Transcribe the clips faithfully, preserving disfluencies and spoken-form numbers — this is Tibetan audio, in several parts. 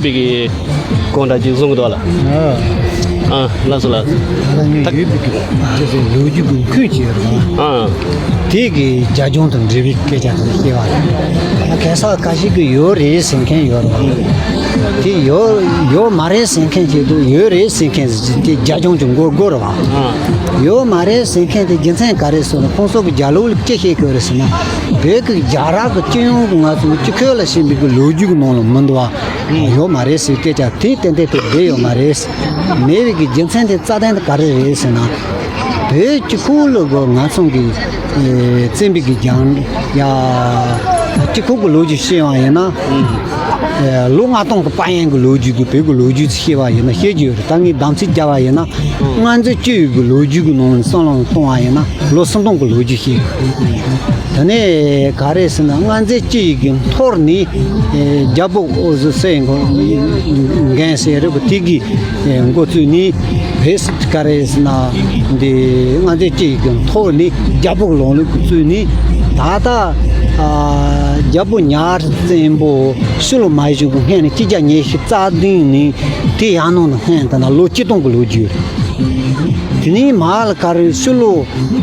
པའི་གི་དགོངས་འགྲེལ་ཅིག་གསུང་གི་འདུག་ལ། ཨ། ཨ། ལགས་སོ་ལགས། ད་ལྟ་ངས་ཡོད་པའི་གི་ཅེས་སོགས་ལོ་རྒྱུས་ཀྱི་ཁུངས་ཅིག་ཡོད་རེད་པ། ཨ། དེ་གི་རྒྱབ་ལྗོངས་དང་འབྲེལ་བའི་སྐད་ཆ་དེ་བཤད་པ་རེད། ད་གེ་སར་ཁ་ཤས་ཀྱིས་ཡོད་རེད་ཟེར་མཁན་ཡོད་རེད་པ། དེ་ཡོད་ཡོད་མ་རེད་ཟེར་མཁན་ཞིག་འདུག་ཡོད་རེད་ཟེར་མཁན་ཞིག་དེ་རྒྱབ་ལྗོངས་ཀྱི་མགོ་སྒུར་བ། ཨ། ཡོད་མ་རེད་ཟེར་མཁན་དེ་རྒྱུ་མཚན་ག་རེ་ཟེར་ན། ཁོང་ཚོ་གི་རྒྱབ་ལོགས་ལ་ཅི་བཤད་ཀྱི་ཡོད་རེད་ཟེར་ན། བོད་ཀྱི་རྒྱལ་རབས་ཀྱི་སྤྱི་ཡོངས་ཀྱི་ང་ཚོ་སྤྱི་ཁོག་ལ་ཕྱིན་པའི་གི་ལོ་རྒྱུས་ཀྱི་ནང་ལ་མི་འདུག་བ། ཡོད་མ་རེད་ཟེར་སྐད་ཆ་དེ་ཏན་ཏན་དེ་བསྡད་ཡོད་མ་རེད། མེད་པའི་གི་རྒྱུ་མཚན་དེ་རྩ་དོན་དེ་ག་རེ་རེད་ཟེར་ན། བོད་སྤྱི་ཁོག་ལ་གོ་ང་ཚོ་གི་ཨེ་བཙན་པོའི་གི་རྒྱང་ཡ་སྤྱི་ཁོག་གི་ལོ་རྒྱུས་བཤད་པ་ཡིན་ན། ཨེ་ལོ་ལྔ་སྟོང་གི་དཔལ་ཡོན་གི་ལོ་རྒྱུས་གི་བོད་གི་ལོ་རྒྱུས་བཤད་པ་ཡིན་ན་བཤད་རྒྱུ་ཡོད་རེད། ད་ངས་གདམ་ཚིག་བརྒྱབ་པ་ཡིན་ན། སྔ་མཚན་སྤྱི་ཡི་གི་ལོ་རྒྱུས་གི་ནང་བསམ་བློ་གཏོང་བ་ཡིན་ན་ལོ་སུམ་སྟོང་གི་ལོ་རྒྱུས་ཤིག་དེ་ནས་ག་རེ་ཟེར་ན། སྔ་མཚན་སྤྱི་ཡི་གི་འཐོར་ནས་ཨེ་རྒྱལ་པོ་ཨོ་ཟི་སེ་འགོ་འགན་ཟེར་རེད་པ། དེ་གི་ཨེ་འགོ་བཙུགས་ནས་བོད་ག་རེ་ཟེར་ན། འདི་སྔ་མཚན་སྤྱི་ཡི་གི་འཐོར་ནས་རྒྱལ་པོ་གི་ལམ་ལུགས་ཀྱི་བཙུགས་ནས། ད་ལྟ་ཨ་རྒྱལ་པོ་ཉག་ཕྲ་བཙན་པོ་ཕྱི་ལོ་མ་བཞུགས་གི་སྔོན་ནས་གཅིག་བརྒྱ་ཉི་ཤུ་རྩ་བདུན་ནས་དེ་ཡར་ནང་དུ་སྔོན་ད་ལྟ་ལོ་ཆིག་སྟོང་གི་ལོ་རྒྱུས་རེད། དེ་ནས་མར་ལ་ག་རེ་ཕྱི་ལོ་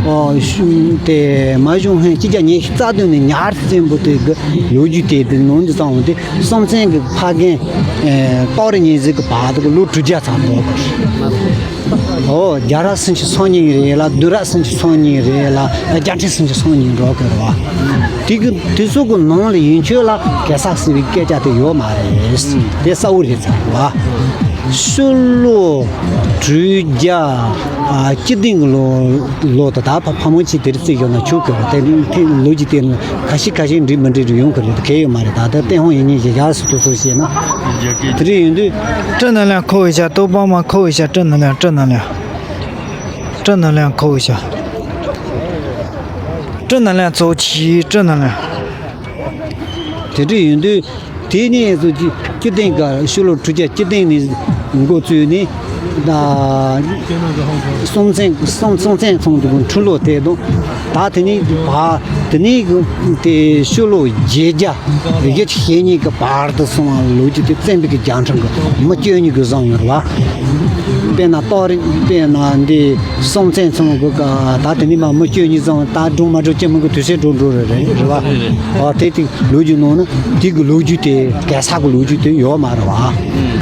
ཨོ་ཤུ་དེ་མ་བཞུགས་སྔོན་གཅིག་བརྒྱ་ཉི་ཤུ་རྩ་བདུན་ནས་ཉག་ཕྲ་བཙན་པོ་དེ་གི་ལོ་རྒྱུས་དེ་དེ་ནང་དུ་བཏང་བ་དེ་སྲོང་བཙན་གི་ཕ་རྒན་ཨེ་སྟག་རི་གཉན་གཟིགས་ཀྱི་བར་དུ་གི་ལོ་དྲུག་བརྒྱ་ཙམ་འགྲོ་གི་རེད། ཨོ་རྒྱལ་རབས་སུམ་ཅུ་སོ་གཉིས་རེད་ལ། བདུན་རབས་སུམ་ཅུ་སོ་གཉིས་རེད་ལ། རྒྱལ་ཕྲན་སུམ་ཅུ་སོ་གཉིས་འགྲོ་གི་རེད་བ། དེ་གི་དེ་ཚོ་གི་ནང་ལ་ཡིན་ཆོས་ལ་གེ་སར་ཟེར་བའི་སྐད་ཆ་དེ་ཡོད་མ་རེད། དེ་གསལ་བོ་རེད་ཚར་བ། ཕྱི་ལོ་དྲུག་བརྒྱ་ཨ་བཅུ་བདུན་གི་ལོ་ལོ་དེ་དག་ཕ་ཕ་མོ་ཆེ་དེར་བརྩིས་ཡོད་ན་ཆོག་གི་རེད། དེ་དེ་ལོ་རྒྱུས་དེ་ཁ་ཤས་ཁ་ཤས་འགྲིག་མི་འགྲིག་རེ་ཡོང་གི་རེད། གལ་ཡོད་མ་རེད། ད་ལྟ་ཏེ་ཧོང་ཡིན་ཉིན་བཞི་བཞག་སུ་དུ་སུ་བྱས་ན། དེ་རེད་ཡིན་དུས། སྤྲི་ནང་ལ་ཁོ་བའི་ཤ་ཏོ་པང་མ་ཁོ་བའི་ཤ་སྤྲི་ནང་ལ་སྤྲི་ནང་ལ་སྤྲི་ནང་ལ་ཁོ་བའི་ཤ་སྤྲི་ནང་ལ་ཚོ་ཆི་སྤྲི་ནང་ལ། དེ་འདྲ་ཡིན་དུས་དེ་ནས་སུ་ཅི་སྤྱི་དོན་ག་ཕྱི་ལོ་དྲུག་བརྒྱ་བཅུ་བདུན་ནས་འགོ་བཙུགས་ནས་ད་སྲོང་བཙན་སྲོང་སྲོང་བཙན་ཚང་དུ་འཁྲུངས་ལོ་དེ་དང་ད་དེ་ནས་བ་དེ་ནས་དེ་ཕྱི་ལོ་བརྒྱད་བརྒྱ་བཞི་བཅུ་ཞེ་གཉིས་ཀྱི་བར་དུ་སོང་བ་ལོ་རྒྱུས་དེ་བཙན་པོའི་གི་རྒྱང་འཕྲང་གི་མི་བཅུ་གཉིས་གི་བཟང་ཡོད་རེད་བ། དཔེར་ན་སྟག་རི་དཔེར་ན་འདི་སྲོང་བཙན་ཚང་གི་ད་དེ་ནས་མ་མི་བཅུ་གཉིས་བཟང་ད་འགྲོ་མ་འགྲོ་ཅི་མི་གི་དུས་ཚོད་འགྲོ་འགྲོ་རེད་རེད་རེད་བ། ཨ་དེ་དེ་ལོ་རྒྱུས་ནང་ན་དེ་གི་ལོ་རྒྱུས་དེ་གེ་སར་གི་ལོ་རྒྱུས་དེ་ཡོད་མ་རེད་བ།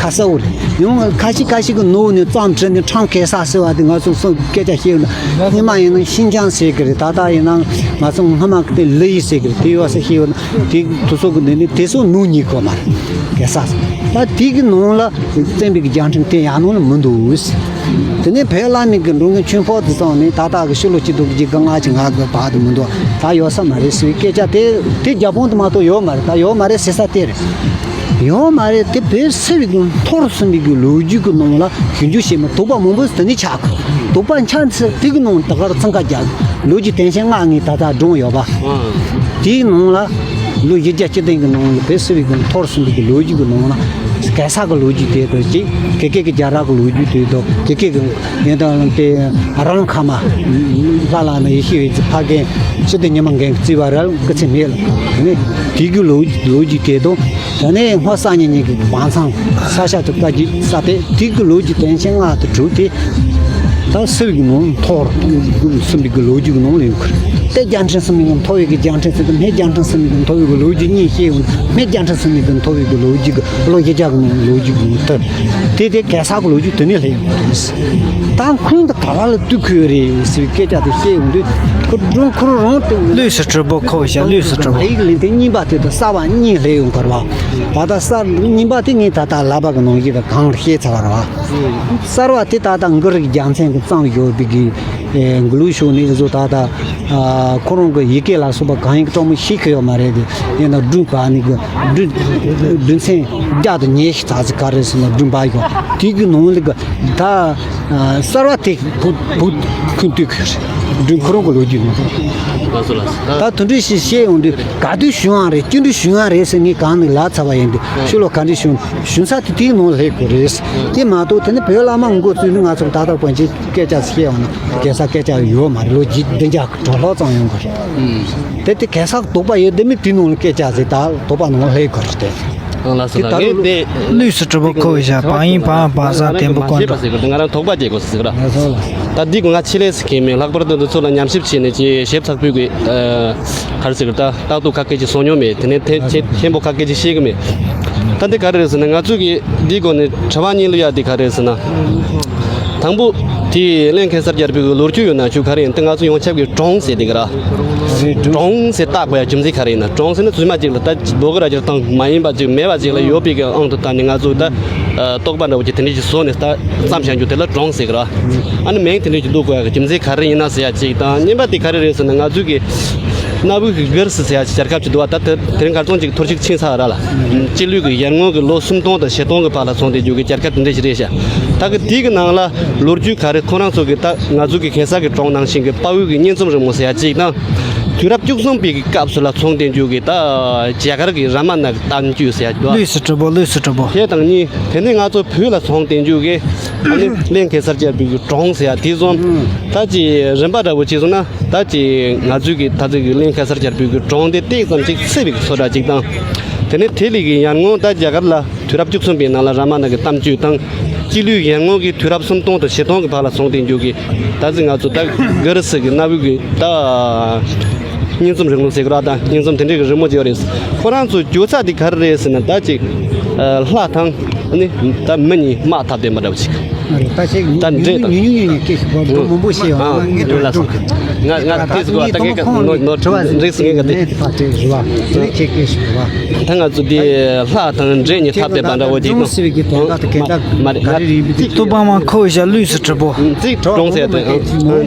ཁ་གསལ་བོ་རེད། ཡང་ཁ་ཤས་ཁ་ཤས་གི་ནོར་ནས་རྩོམ་བྲིས་ནས་ཁྲོམ་གེ་སར་ཟེར་བ་དེ་ང་ཚོ་སོ་སྐད་ཆ་བཤད་ཡོད་ན་སྔོན་མ་ཡིན་ན་ཤིན་ཅང་ཟེར་གི་རེད། ད་ལྟ་ཡིན་ན་ང་ཚོ་སྔོན་མ་གི་དེ་ལི་ཡི་ཟེར་གི་རེད། དེ་ཡོད་ས་བཤད་ཡོད་ན་དེ་དུ་སོ་གི་འདི་ནི་དེ་སོ་ནོར་ཉིད་གོ་མ་རེད། གེ་སར་ད་དེ་གི་ནང་ལ་བཙན་པོའི་གི་རྒྱང་འཕྲིན་དེ་ཡང་ནང་ལ་མི་འདུག་དེ་ནས་བོད་བླ་མའི་གི་འགྲོ་མགོན་ཆོས་འཕེལ་དེ་ཚང་ནས་ད་ལྟ་གི་ཕྱི་ལོ་ཆིག་སྟོང་དགུ་བརྒྱ་ལྔ་བཅུ་ང་དགུ་བར་དུ་མི་འདུག་ད་ཡོད་ས་མ་རེད་ཟེར་བའི་སྐད་ཆ་དེ་དེ་རྒྱ་དཔོན་དུ་མ་གཏོགས་ཡོད་མ་རེད། ད་ཡོད་མ་རེད་ཟེར་ས་དེ་རེད། ཡོད་མ་རེད། དེ་བོད་སིལ་བུའི་གི་འཐོར་ཟིན་པའི་གི་ལོ་རྒྱུས་གི་ནང་ལ་ཞིབ་འཇུག་བྱེད་མི་དོགས་པ་མང་པོ་དེ་ནས་ཆགས་གི་དོགས་པ་ཆགས་ཚེ་དེ་གི་ནང་ད་གར་འཚང་ཁ་རྒྱག་ལོ་རྒྱུས་དོན་ཚན་ལྔ་ངས་ད་ལྟ་བགྲངས་ཡོད་པ། དེའི་ནང་ལ་ལོ་བཞི་བརྒྱ་བཅུ་བདུན་གི་ནང་ལ་བོད་སིལ་བུའི་གི་འཐོར་ཟིན་པའི་གི་ལོ་རྒྱུས་གི་ནང་ལ་གེ་སར་གི་ལོ་རྒྱུས་དེ་དང་གཅིག་ཀེ་ཀེ་གི་རྒྱལ་རབས་གི་ལོ་རྒྱུས་དེ་དང་ཀེ་ཀེ་གི་ཡོན་ཏན་དེ་རང་ཁ་མ་ལྷ་ལ་ནི་ཡེ་ཤེས་འོད་ཀྱི་ཕ་རྒན་སྤྱི་དེ་ཉི་མ་རྒན་གྱི་བརྩིས་པ་རལ་སྐུ་ཚེ་མེད་ལ་དེ་ནས་དེ་གི་ལོ་ལོ་རྒྱུས་དེ་དང་། དེ་ནས་སྔོ་བསངས་ཉིན་ཉིན་གྱི་བང་ཚང་ས་ཤ་དུ་བཀའ་བརྒྱུད་ས་དེ་དེ་གི་ལོ་རྒྱུས་དོན་ཚན་ལྔ་དུ་གྲུབ་སྟེ། ད་སིལ་བུའི་ནང་འཐོར་སིལ་བུའི་གི་ལོ་རྒྱུས་ཀྱི་ནང་ལ་ཡོད་ཁར་དེ་རྒྱལ་ཕྲན་སིལ་བུའི་ནང་འཐོར་བའི་གི་རྒྱལ་ཕྲན་སིལ་བུ་སྨད་རྒྱལ་ཕྲན་སིལ་བུའི་གི་འཐོར་བའི་གི་ལོ་རྒྱུས་གཉིས་བཤད་ཡོང་། སྨད་རྒྱལ་ཕྲན་སིལ་བུའི་གི་འཐོར་བའི་གི་ལོ་རྒྱུས་གི་ལོ་རྒྱུས་རྒྱག་གི་ནང་ལོ་རྒྱུས་ཀྱི་ནང་དུ་དེ་དེ་གེ་སར་གི་ལོ་རྒྱུས་དེ་ནས་སླེབས་ཡོང་གི་རེད། ད་ཁོང་དུ་ག་བ་ལ་དུས་ཁོས་རེད་ཟེར་བའི་སྐད་ཆ་དེ་བཤད་ཡོང་དུས་ཁོ་སྒྲུང་ཁོ་རང་དེ་ལུས་སུ་གྲུབ་པོ་ཁོ་བྱ་ལུས་སུ་གྲུབ་པོ། ལྷའི་ལན་དེ་གཉིས་པ་དེ་དང་གསར་བ་གཉིས་སླེབས་ཡོང་གི་རེད་བ། ད་ལྟ་གསར་གཉིས་པ་དེ་ངས་ད་ལྟ་ལབ་པ་གི་ནང་བཞིན་དུ་གང་ལ་བཤད་ཚར་བ་རེད་བ། གསར་བ་དེ་ད་ལྟ་གུ་རུ་རྒྱལ་མཚན་གྱིས་བརྩམས་ཡོད་པའི་གི་ཨེ་གུ་ལུགས་ཤོག་ནས་བཟོ་ད་ལྟ་ཨ་ཁོ་རང་གི་ཡི་གེ་ལ་སོགས་པ་གང་ཡིན་གྱི་སྤྲང་མོ་ཤེས་ཀྱི་ཡོད་མ་རེད་དེ། ཡིན་ན་སྒྲུང་བ་ནི་གི་སྒྲུང་སྒྲུང་ཚན་བརྒྱ་དང་ཉི་ཤུ་ཙམ་ཅིག་ག་རེ་ཟེར་ན་སྒྲུང་བ་ཡོད། དེ་གི་ནང་ལ་གི་ད་ཨ་གསར་བ་དེ་བུ་བུ་ཁུངས་གཏུགས་ཀྱི་རེད། སྒྲུང་ཁོ་རང་གི་ལོ་རྒྱུས་ནང་དུ། ལགས་སོ་ལགས་སོ། ད་དེ་འདྲ་ཞིག་བཤད་ཡོང་དུས་ག་དུས་བྱུང་བ་རེད། ཅི་འདྲ་བྱུང་བ་རེད་ཟེར་ངས་གང་ནས་ལབ་ཚར་བ་ཡིན་དུས་ཤོ་ལོ་ག་འདྲ་བྱུང་བྱུང་ས་དེ་དེའི་ནང་ལ་སླེབས་དགོས་རེད། དེ་མ་གཏོགས་དེ་ནི་བོད་བླ་མ་འགོ་བཙུགས་ནས་ང་ཚོར་ད་ལྟ་བར་གྱི་སྐད་ཆ་བཤད་ཡོང་ན་གེ་སར་སྐད་ཆ་ཡོད་མ་རེད། ལོ་རྒྱུས་བདུན་བརྒྱ་གྲོ་ལྷག་ཙམ་ཡོང་དགོས་རེད། དེ་དེ་གེ་སར་དོགས་པ་ཡོད་དེ་མི་དེའི་ནང་ལ་སྐད་ཆ་ཟེར་ད་དོགས་པ་ནང་ལ་སླེབས་དགོས་རེད་དེ། ལགས་སོ། ལགས། ངས་དེ་ལུས་སུ་གྲུབ་པོ་ཁོ་བའི་ཞག་བང་ཡིན་བང་བ་ས་བརྟན་པོ་ཀོན་ཏོ། ང་རང་དོགས་པ་སྐྱེ་དགོས་ཟེར་གི་ར། ད་འདི་གི་ང་ཆེད་ལས་སུ་གི་མེད། ལྷག་པར་དུ་འདི་ཚོ་ལ་ཉམས་ཞིབ་བྱས་ནས་ཅི་ཞིབ་ཚགས་པོའི་གི་ག་རེ་ཟེར་གི། ད་ཏག་ཏུ་ཁ་སྐད་ཅིག་གསུང་མྱོང་མེད། དེ་ནས་དེ་ཆེ་ཆེན་པོ་ཁ་སྐད་ཅིག་ཤེས་གི་མེད། ད་འདི་ག་རེ་རེད་ཟེར་ན། ང་ཚོས་གི་འདི་སྒོ་ནས་དྲི་བ་གཉིས་ལ་ཡ་འདི་ག་རེ་རེད་ཟེར་ན། དང་པོ་དེ་གླིང་གེ་སར་རྒྱལ་པོའི་གི་ལོ་རྒྱུས་ཡོད་ན་ཆོས་ག་རེ་ཡིན། དེ་ང་ཚོ་ཡོངས་ཁྱབ་ཀྱི་གྲོང་ཟེར་དེ་གི་ར། གྲོང་ཟེར་བཏགས་པའི་རྒྱུ་མཚན་ག་རེ་ཡིན་ན། གྲོང་ཟེར་ན་རྫུན་མ་ཅིག་ལ་ད་ལོ་གི་ར་ཅིག་དང་མ་ཡིན་པ་ཅིག་མེད་པ་ཅིག་ལ་ཡོད་པའི་གི་དབང་དུ་བཏང་ནས་ང་ཚོས་ད་རྟོག་པ་འདྲ་བོ་ཅིག་དེ་འདྲ་ཞིག་བཟོ་ནས་ད་བརྩམས་བཞག་རྒྱུ་དེ་ལ་གྲོང་ཟེར་གི་ར། ཨ་ནི་མིང་དེ་འདྲ་ཞིག་འདོགས་དགོས་ཡ་གི་རྒྱུ་མཚན་ག་རེ་ཡིན་ན་ཟེར་ཡ་ཅིག་དང་། གཉིས་པ་དེ་ག་རེ་རེད་ཟེར་ན། ང་ཚོས་གི་གནའ་བོའི་གི་གུར་སི་ཟེར་ཡ་ཅིག་རྒྱལ་ཁབ་ཅིག་འདུག་བ། ད་དེ་དེ་རིང་ཁ་སང་ཅིག་འཐོར་ཞིག་ཕྱིན་ཚར་ར་ལ། སྤྱི་ལོའི་གི་ཡར་སྔོན་གི་ལོ་སུམ་སྟོང་དང་བཞི་སྟོང་གི་བར་ལ་སོང་སྟེ་རྒྱུ་གི་རྒྱལ་ཁབ་དེ་འདྲ་ཞིག་རེད་ཤག་ད་གི་དེའི་གི་ནང་ལ་ལོ་རྒྱུས་ག་རེ། ཁོ་རང་ཚོ་གི་ད་ང་ཚོ་གི་གེ་སར་གི་གྲོང་ནང་བཞིན་གི་དཔའ་བོའི་གི་གཉེན་ཚོམ་རིང་མོ་ཟེར་ཡ་གཅིག་དང་། དུས་རབས་བཅུ་གསུམ་པའི་གི་སྐབས་སུ་ལ་སོང་སྟེ་རྒྱུ་གི་ད་རྒྱ་གར་གི་རཱ་མ་ན་གི་གཏམ་རྒྱུད་ཟེར་ཡ་གཅིག་དང་། ལུས་སུ་གྲུབ་པོ། ལུས་སུ་གྲུབ་པོ། དེ་དང་གཉིས། དེ་ནས་ང་ཚོ་བོད་ལ་སོང་སྟེ་རྒྱུ་གི་ཨ་ནི་གླིང་གེ་སར་རྒྱལ་པོའི་གི་གྲོང་ཟེར་ཡ་དེ་ཚོ། ད་ཅི་རིམ་པ་འདྲ་བོ་ཅིག་སོང་ན། ད་ཅི་ང་ཚོའི་གི་ད་ཚོད་གི་གླིང་གེ་སར་རྒྱལ་པོའི་གི་གྲོང་དེ་ཏོག་ཙམ་ཅིག་ཚེས་པའི་གི་ཚོད་འདྲ་ཅིག་དང་། དེ་ནས་དེ་ལས་གི་ཡར་སྔོན་ད་རྒྱ་གར་ལ་དུས་རབས་བཅུ་གསུམ་པའི་ནང་ལ་རཱ་མ་ན་གི་གཏམ་རྒྱུད་དང་། སྤྱི་ལོའི་ཡར་སྔོན་གྱི་དུས་རབས་སུམ་སྟོང་དང་བཞི་སྟོང་གི་བར་ལ་སོང་སྟེ་རྒྱུ་གི་ད་ཚོད་ང་ཚོ་ད་གུ་རུ་སི་གི་གནའ་བོའི་གི་ད་གཉེན་ཚོམ་རིང་ལུགས་ཟེར་གི་ར། ད་གཉེན་ཚོམ་དེ་འདྲའི་གི་རིང་མོ་ཅིག་ཡོད་རེད། ཁོ་རང་ཚོ་རྒྱུ་ཆ་དེ་ག་རེ་རེད་ཟེར་ན། ད་ཅིག་ལྷ་དང་ནི་ད་མི་གཉིས་དམག་འཐབ་བསྡད་པ་འདྲ་བོ་ཅིག་ད་ཅིག་ད་འདྲེ་དང་ཉུང་ཉུང་ཉུང་ཉུང་སྐད་ཤིག་གོ། འགྲོ་མང་པོ་ཤེས་ཡོང་། ཨ་ངས་ད་ལ་སོང་། ང་ང་དེ་ཟིག་གོ། ད་ངས་ཀ་ནོ་ནོ་དྲི་བ་རིགས་སུ་ངས་ཀ་དེ། ད་ང་ཚོ་དེ་ལྷ་དང་འདྲེ་གཉིས་འཐབ་བསྡད་པ་འདྲ་བོ་ཅིག་ནོ། མ་རེད། ང་ཏུ་པ་མ་ཁོ་ཞག་ལུས་སུ་གྲུབ་པོ། ཙིག་གྲོང་ཟེར་དེ་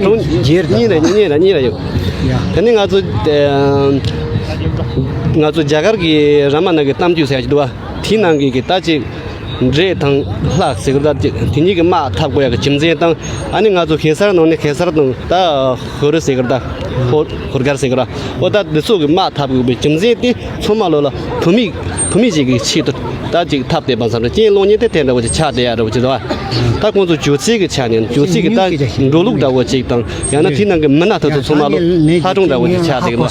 གྲོང་གཉིས་རེད། གཉིས་རེད། གཉིས་རེད། གཉིས་རེད་ཡོད། དེ་ནི་ང་ཚོ་ང་ཚོ་རྒྱ་གར་གྱི་རཱ་མ་ན་གི་གཏམ་རྒྱུད་ཟེར་ཡ་ཅིག་འདུག་བ། དེའི་ནང་གི་གི་ད་ཅིག་འདྲེ་དང་ལྷ་ཟེར་གི་ད་ཅིག་དེ་གཉིས་ཀྱི་དམག་འཐབ་དགོས་ཡ་གི་རྒྱུ་མཚན་དང་། ཨ་ནི་ང་ཚོ་གེ་སར་ནང་ནས་གེ་སར་དང་ད་ཧོར་ཟེར་གི་ད་ཧོར་ཧོར་གར་ཟེར་གི་ར། འོ་ད་འདི་ཚོ་གི་དམག་འཐབ་དགོས་པའི་རྒྱུ་མཚན་དེ་ཚང་མ་ལོ་ལ་བུད་མེད་བུད་མེད་ཅིག་གི་ཆེད་དུ་ད་ཅིག་འཐབ་བསྡད་པ་བསམ་ར། རྐྱེན་སློང་མཁན་དེ་དེ་འདྲ་བོ་ཅིག་ཆགས་བསྡད་ཡ་འདྲ་བོ་ཅིག་འདུག་བ། ད་ཁོང་ཚོ་སྒྱུ་རྩལ་གི་ཆ་ནས་སྒྱུ་རྩལ་གི་ད་འགྲོ་ལུགས་འདྲ་བོ་ཅིག་དང་། ཡང་ན་དེའི་ནང་གི་མི་སྣ་དེ་ཚོ་ཚང་མ་ལོ་ལྷ་སྒྲུང་འདྲ་བོ་ཅིག་ཆགས་བསྡད་གི་འདུག་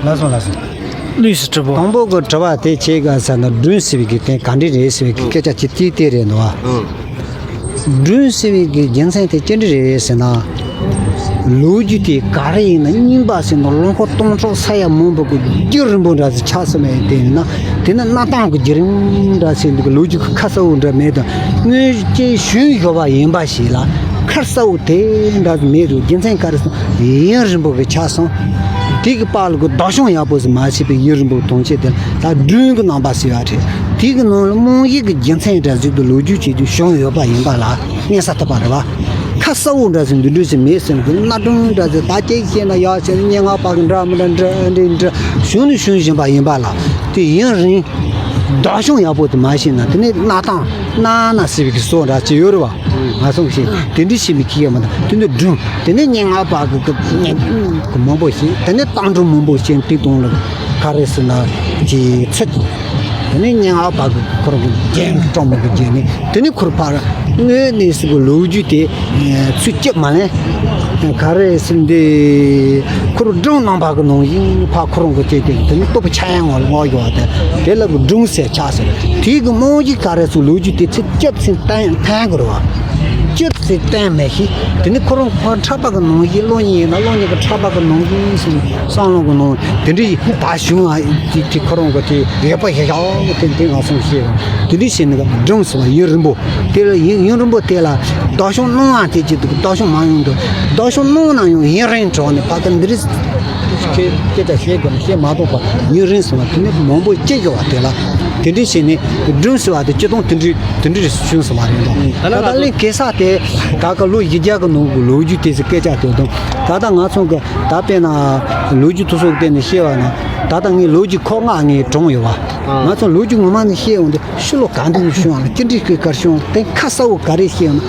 ལགས་སོ། ལགས་སོ། ལུས་སུ་གྲུབ་པོ། དང་པོ་གི་དྲི་བ་དེ་ཁྱེད་ཀྱི་ས་ན་སྒྲུང་ཟེར་བའི་གི་དེ་ག་འདྲ་རེད་ཟེར་བའི་གི་སྐད་ཆ་ཅིག་དེ་དེ་རེད་འདུག་བ། སྒྲུང་ཟེར་བའི་གི་རྒྱུ་མཚན་དེ་ཅི་འདྲ་རེད་ཟེར་ན། ལོ་རྒྱུས་དེ་ག་རེ་ཡིན་ན་རྙིང་པ་ཟེར་ན་ལོ་འཁོར་སྟོང་ཕྲག་ས་ཡ་མང་པོ་གི་རྒྱུན་རིང་པོ་འདྲ་ཟིག་ཆགས་སོང་བས། དེ་ཡིན་ན་དེ་ནི་གནའ་དེང་གི་བརྒྱུད་རིམ་འདྲ་ཟེར་འདུག་གི། ལོ་རྒྱུས་གི་ཁ་གསལ་བོ་འདྲ་མེད་དང་། སྔོན་གྱི་བྱུང་ཡོད་པ་ཡིན་པ་ཞིག་ལ་ཁ་གསལ་བོ་དེ་འདྲ་ཟིག་མེད་འདུག་རྒྱུ་མཚན་ག་རེ་ཟེར་ན་ཡུན་རིང་པོ་གི་ཆགས་སོང་། དེ་གི་བར་ལ་གི་བདག་སྐྱོང་ཡག་པོ་ཟིག་མ་བྱས་པའི་ཡུན་རིང་པོ་གི་གྲོང་ཁྱེར་དེ་ལ་ད་སྒྲུང་གི་རྣམ་པ་ཟེར་བ་རེད། དེ་གི་ནང་ལ་རྨང་གཞི་གི་རྒྱུ་མཚན་འདྲ་ཟིག་ཏུ་ལོ་རྒྱུས་བྱས་དུས་བྱུང་ཡོད་པ་ཡིན་པ་ལ་མངོན་གསལ་ཐུབ་པ་རེད་བ། ཁ་གསལ་བོ་འདྲ་ཟིག་འདི་འདྲ་ཟིག་མེད་ཟེར་ནས་གནའ་སྒྲུང་འདྲ་ཟིག་ད་ཅིག་བཤད་ན་ཡག་ཟེར་ནས་སྙན་ངག་པ་གི་འདྲ་མི་འདྲ་འདྲ་འདྲ་འདྲ་བྱུང་ནས་བྱུང་བཞིན་པ་ཡིན་པ་ལ། དེ་ཡུན་རིང་བདག་སྐྱོང་ཡག་པོ་དེ་མ་བྱས་ན་དེ་ནས་གནའ་དེང་གནའ་ན་ཟེར་བའི་གི་སྲོལ་འདྲ་ཅིག་ཡོད་རེད་བ། ང་ཚོ་བཤད་དེ་འདྲ་བྱས་མི་ཁྱི་ཡ་མ་ད་དེ་ནས་སྒྲུང་དེ་ནས་སྙན་ངག་པ་གི་གི་མང་པོ་བཤད། དེ་ནས་གཏམ་སྒྲུང་མང་པོ་བཤད། དེ་དང་ལ་ག་རེ་ཟེར་ན་ཅིག་ཚིག་དེ་ནས་སྙན་ངག་པ་གི་ཁོ་རང་གི་རྒྱན་གྲོགས་མོ་གི་རྒྱན་ནི་དེ་ནས་ཁོར་ཕར་དངོས་གནས་སུ་གི་ལོ་རྒྱུས་དེ་ཚུལ་སྐྱིད་མ་ལེན། ག་རེ་ཟེར་འདི་ཁོར་སྒྲུང་རྣམ་པ་གི་ནང་བཞིན་ཕར་ཁོ་རང་གི་བྱས་ཏེ་དེ་ནི་སྟོབས་ཆ་ཡང་ངོ་ལ་ངོ་ཡོད་དེ་དེ་ལ་གི་སྒྲུང་ཟེར་ཆགས་ཟེར། དེ་གི་རྨང་གཞི་ག་རེ་ཟེར་ལོ་རྒྱུས་དེ་ཚུལ་སྐྱིད་ཟེར་བསྟན་བསྟན་དགོས་རེད་བ། སྐྱིད་ཟེར་བསྟན་མེད་ཤི། དེ་ནི་ཁོ་རང་ཁོ་འཁྲབ་པ་གི་ནང་བཞིན་གློག་བརྙན་ཡིན་ན་གློག་བརྙན་གི་འཁྲབ་པ་གི་ནང་བཞིན་ཟེར་བསམ་བློ་གི་ནང་དེ་འདྲ་ཡི་ད་བྱུང་ཨ་དེ་དེ་ཁོ་རང་གི་དེ་ཡོད་པ་ཞིག་ཡག་དེ་དེ་ང་ཚོ་ཤེས་རུང་དེ་འདྲ་བྱས་ནས་སྒྲུང་ཟེར་བ་ཡུན་རིང་པོ་དེ་ལ་ཡུན་ཡུན་རིང་པོ་དེ་ལ་བདག་སྐྱོང་གནང་བ་དེ་ཅི་འདུག་བདག་སྐྱོང་མ་ཡོང་འདུག་བདག་སྐྱོང་གནང་ན་ཡང་ཡུན་རིང་དྲགས་ནས་ཕ་གི་འདི་རིགས་སྐད་སྐད་ཆ་བཤད་དགོས་ན་བཤད་མ་གཏོགས་པ་ཡུན་རིང་སོང་བ་དེ་ནི་མང་པོ་སྐྱེ་དགོས་བ། དེ་ལ་དེ་འདྲ་བྱས་ནས་སྒྲུང་ཟེར་བ་དེ་སྤྱི་དང་དེ་འདྲ་དེ་འདྲ་བྱུང་སོང་བ་རེད་འདུག་ད་ལྟ་གླིང་གེ་སར་དེ་ག་ག་ལོ་བཞི་བརྒྱ་གི་ནང་གི་ལོ་རྒྱུས་དེ་ཚོ་སྐད་ཆ་དེ་དང་ད་ལྟ་ང་ཚོ་གི་ད་དཔེར་ན་ལོ་རྒྱུས་དེ་ཚོ་བལྟས་ནས་བཤད་བ་ན་ད་ལྟ་ངས་ལོ་རྒྱུས་ཁག་ལྔ་ངས་དྲངས་ཡོད་བ། ང་ཚོ་ལོ་རྒྱུས་ངོ་མ་ནས་བཤད་ཡོང་དུས་ཕྱི་ལོ་ག་འདྲ་བྱུང་བ་ན་ཅི་འདྲའི་སྐད་གར་བྱུང་དེ་ཁ་གསལ་བོ་ག་རེ་བཤད་ཡོང་ན་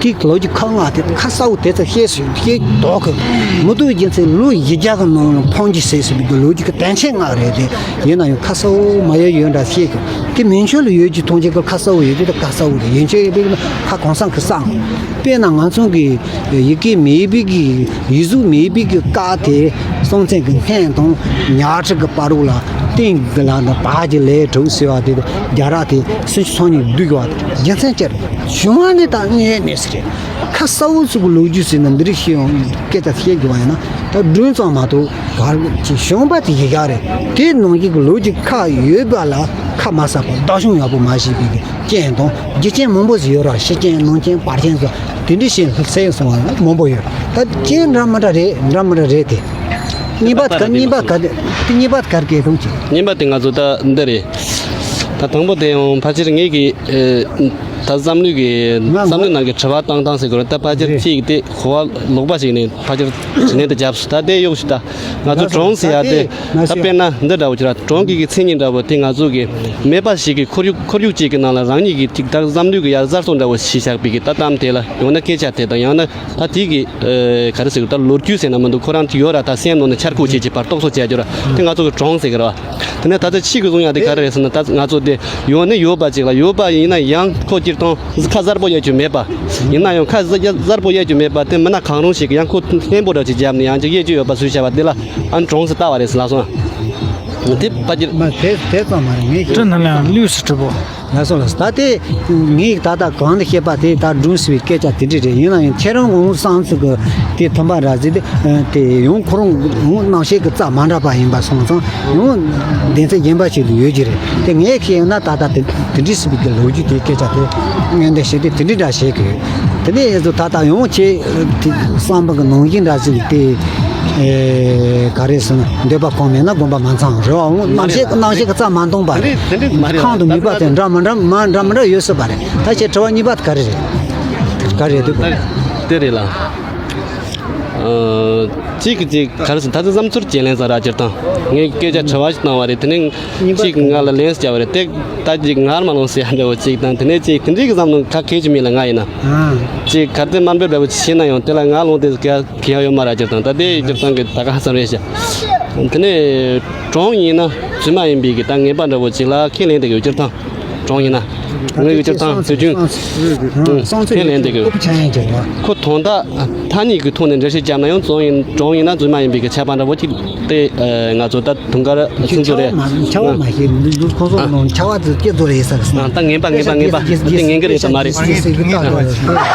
དེ་ལོ་རྒྱུས་ཁག་ལྔ་དེ་ཁ་གསལ་བོ་དེ་ཚོ་བཤད་སོང་བཤད་དོགས་གི་མི་འདུག་རྒྱུ་མཚན་ལོ་བཞི་བརྒྱ་གི་ནང་ལ་འཕོངས་རྒྱུ་ཟེར་ཟིན་པའི་ལོ་རྒྱུས་ཀྱི་དོན་ཆེན་ལྔ་རེད་དེ། ཡིན་ན་ཡང་ཁ་གསལ་བོ་མ་ཡོད་ཡོད་འདྲ་བཤད་ཀྱང་དེ་མན་ཆད་ལ་ཡོད་ཀྱི་མཐོང་ཆེན་གྱི་ཁ་གསལ་བོ་ཡོད་དེ་ད་ཁ་གསལ་བོ་རེད། ཡིན་ཆད་ཡོད་པའི་ཁ་གང་སང་གི་སང་དཔེར་ན་ང་ཚོ་གི་ཡི་གེ་མེད་པའི་གི་ཡིག་གཟུགས་མེད་པའི་གི་བཀའ་དེ་སྲོང་བཙན་གྱི་སྔོན་དང་ཉ་ཁྲི་གི་བར་རུ་ལ་ སྟེང་གི་ལ་ན་བག་གི་ལས་གྲུབ་ཟེར་བ་དེ་རྒྱ་ར་དེ་སུན་ཚོགས་ནས་བསྡུས་བ་དེ་རྒྱུ་མཚན་ཅི་རེད། གཞུང་བ་ནས་ད་གནས་གནས་ཟེར་རེད། ཁ་གསལ་བོ་ཟིག་གི་ལོ་རྒྱུས་ཟེར་ན་འདི་རིགས་ཤེས་ཡོང་སྐད་ཆ་བཤད་དགོས་པ་ཡིན་ན་ད་སྒྲུང་ཙམ་མ་གཏོགས་ག་རེ་ཅིག་གཞུང་བ་དེ་ཡི་ག་རེད། དེ་ནང་བཞིན་གྱི་ལོ་རྒྱུས་ཁ་ཡོད་པ་ལ་ཁ་མ་གསལ་པ་བདག་གཞུང་ཡག་པོ་མ་ཤེས་པའི་གི་རྐྱེན་དང་རྒྱུ་རྐྱེན་མང་པོ་ཟིག་ཡོད་ར། ཤི་རྐྱེན་ནང་རྐྱེན་བར་རྐྱེན་སོགས་དེ་འདྲ་ཞིག་ལྷག་སོང་བ་མང་པོ་ཡོད། ད་རྐྱེན་འདྲ་མི་འདྲ་རེད། འདྲ་མི་འདྲ་རེད་དེ། གཉིས་པ་ག་གཉིས་པ་ག་དེ་གཉིས་པ་ག་རེ་སྐད་གཏོང་ཅིག་གཉིས་པ་དེ་ང་ཚོ་ད་འདི་རེད། ད་དང་པོ་དེ་ཡང་ཕལ་ཆེར་ངེད་ཀྱི་ཨེ་ད་བསམ་བློའི་གི་ང་བསམ་བློའི་ནང་གི་དྲི་བ་བཏང་སྟངས་ཟེར་དགོས་རེད། ད་ཕལ་ཆེར་རེད། གཅིག་དེ་གོ་བ་ལོག་པ་ཞིག་ནས་ཕལ་ཆེར་དྲི་ནས་དེ་བརྒྱབ་སོང་། ད་དེ་གཡུག་ཞིག་ད་ང་ཚོ་གྲོང་ཟེར་ཡ་དེ་ད་དཔེར་ན་འདི་འདྲ་བོ་ཅིག་ར། གྲོང་གི་གི་མཚན་ཉིད་འདྲ་བོ་དེ་ང་ཚོ་གི་མེད་པ་ཞིག་གི་ཁོར་ཡུག་ཁོར་ཡུག་ཅིག་གི་ནང་ལ་རང་ཉིད་ཀྱི་ཐིག་ཐག་བསམ་བློའི་གི་ཡར་གསར་གཏོད་འདྲ་བོ་བྱས་བཞག་པའི་གི་ད་གཏམ་དེ་ལ་ཡང་ན་སྐད་ཆ་དེ་དང་ཡང་ན་ད་དེ་གི་ཨེ་ག་རེ་ཟེར་གི་ད་ལོ་རྒྱུས་ཟེར་ན་མི་འདུག་ཁོ་རང་ཅིག་ཡོད་ར། ད་སེམས་ནང་ནས་འཆར་ཁུག་བྱེད་ཀྱི་བར་རྟོག་བཟོ་བྱས་རྒྱུ་ར། དེ་ང་ཚོ་གི་གྲོང་ཟེར་གི་ར་བ། དེ་ནས་ད་ལྟ་ཕྱིས་གི་བཟུང་ཡ་དེ་ག་རེ་རེད་ཟེར་ན། ད་ང་ཚོ་དེ་ཡོད་ནི་ཡོད་པ་ཅིག་ལ་ཡོད་པ་ཡིན་ན་ཡང་ཁོ་སྤྱིར་བཏང་ཁ་གསལ་པོ་ཡོད་རྒྱུ་མེད་པ། ཡིན་ན་ཡང་ཁ་གསལ་པོ་ཡོད་རྒྱུ་མེད་པ་དེ་མི་སྣ་གང་རུང་ཞིག་གི་ཡང་ཁོ་ལྷན་པོ་འདྲ་ཅིག་བརྒྱབ་ནས་ཡང་ཅིག་ཡོད་རྒྱུ་ཡོད་པ་བཟོས་བྱས་པ་དེ་ལ་ཨ་ནི་གྲོང་ཟེར་བཏགས་པ་རེད་ཟེར་ལབ་སོང་། དེ་ཕ་གི་མ་དེ་དེ་ཙམ་མ་རེད། ངས་ཁྱེད་ཁྲི་ནང་ལ་ཡང་ལུས་སུ་གྲུབ་བོ། ལགས་སོ་ལགས་སོ། ད་དེ་ངས་ད་ལྟ་གོང་དུ་བཤད་པ་དེ་ད་སྒྲུང་ཟེར་བའི་སྐད་ཆ་དེ་འདྲ་རེད། ཡིན་ན་ཡང་ཁྱེད་རང་ངོ་བསམ་ཚུལ་གི་དེ་མཐུན་པ་འདྲ་ཟིག་དེ་དེ་ཡང་ཁོ་རང་ངོ་རྣམ་ཤེས་ཀྱི་རྩ་མ་འདྲ་པ་ཡིན་པ་སོང་ཙང་ཡང་སྡེ་ཚན་གཞན་པ་ཞིག་ཏུ་ཡོད་ཀྱི་རེད། དེ་ངས་ཁྱེད་ཡིན་ན་ད་ལྟ་དེ་དེ་འདྲ་ཟེར་བའི་གི་ལོ་རྒྱུས་དེ་སྐད་ཆ་དེ་ངན་འདྲ་བཤད་དེ་དེ་འདྲ་འདྲ་བཤད་གི་ཡོད། དེ་ནས་ཡིན་ཚུལ་ད་ལྟ་ཡང་ཁྱེད་དེ་བསམ་པ་གི་ནང་བཞིན་འདྲ་ཟིག་དེ། ཨེ། ག་རེ་ཟེར་ན་འདོད་པ་གང་མེད་ན་སྒོམ་པ་མ་ཚང་རེད་བ། འོ་རྣམ་ཤེས་རྣམ་ཤེས་ཀྱི་རྩ་མ་འདང་པ་རེད། དེ་འདྲ་མ་རེད། ཁོང་དུ་མིད་པ་དེ་འདྲ་མི་འདྲ་མ་འདྲ་མི་འདྲ་ཡོད་སྲིད་པ་རེད། ད་ཁྱེད་དྲི་བ་གཉིས་པ་དེ་ག་རེ་རེད། ག་རེ་རེད་འདུག་དེ་རེད་ལ། ཨ། གཅིག་གིས་གཅིག་ག་རེ་ཟེར། ད་ལྟ་བསམ་ཚུལ་བརྗེ་ལེན་ཟེར་ར། སྤྱིར་བཏང་ངས་སྐད་ཆ་དྲི་བ་ཞིག་བཏང་བ་རེད། དེ་ནས་གཅིག་ང་ལ་ལན་ཞིག་བརྒྱབ་པ་རེད། དེ་ད་ཅིག་ངར་མ་ལོང་ཟེར་ཡ་འདྲ་བོ་གཅིག་དང་། དེ་ནས་གཅིག་དེ་འདྲའི་གི་བསམ་བློ་ག་གེ་ཅིག་མེད་ལ། ང་ཡིན་ན་ཨ་གཅིག་ག་རེ་དམའ་འབེབས་འདྲ་བོ་ཅིག་བྱས་ན་ཡང་དེ་ལ་ངར་ལོང་དེ་ག་གང་ཡང་ཡོད་མ་རེད། སྤྱིར་བཏང་ད་ལྟའི་སྤྱིར་བཏང་གི་ད་ག་ཧ་ཙམ་རེད་ཤག་དེ་ནས་གྲོང་ཡིན་ན་རྫུན་མ་ཡིན་པའི་གི་ད་ངེས་པ་འདྲ་བོ་ཅིག་ལ་ཁས་ལེན་བསྡད་ཀྱི་ཡོད། སྤྱིར་བཏང་གྲོང་ཡིན་ན་ངེད་ཀྱི་སྤྱིར་བཏང་སྲོལ་རྒྱུན་ཁས་ལེན་བསྡད་ཀྱི་ཡོད། ཁོ་དོན་དག་ཐ་སྙད་ཀྱི་ཐོག་ནས་འགྲེལ་བཤད་བརྒྱབ་ན་ཡང་གྲོང་ཡིན་གྲོང་ཡིན་ན་རྫུན་མ་ཡིན་པའི་གི་ཁྱབ་པ་འདྲ་བོ་ཅིག་དེ་ང་ཚོ་ད་དུང་དཀར་ཁྱེད་ཚོ་རེད། ཁྱབ་པ་མ་ཤེས་འདུག་ཁོང་ཚོ་ནང་ཁྱབ་པ་དེ་སྐྱེ་ཚོ་རེད་ས་རེད། ད་ངན་པ་ངན་པ་ངན་པ་དེ་ངན་གི་རེད་ས་མ་རེད། གཉིས་པ་དེ་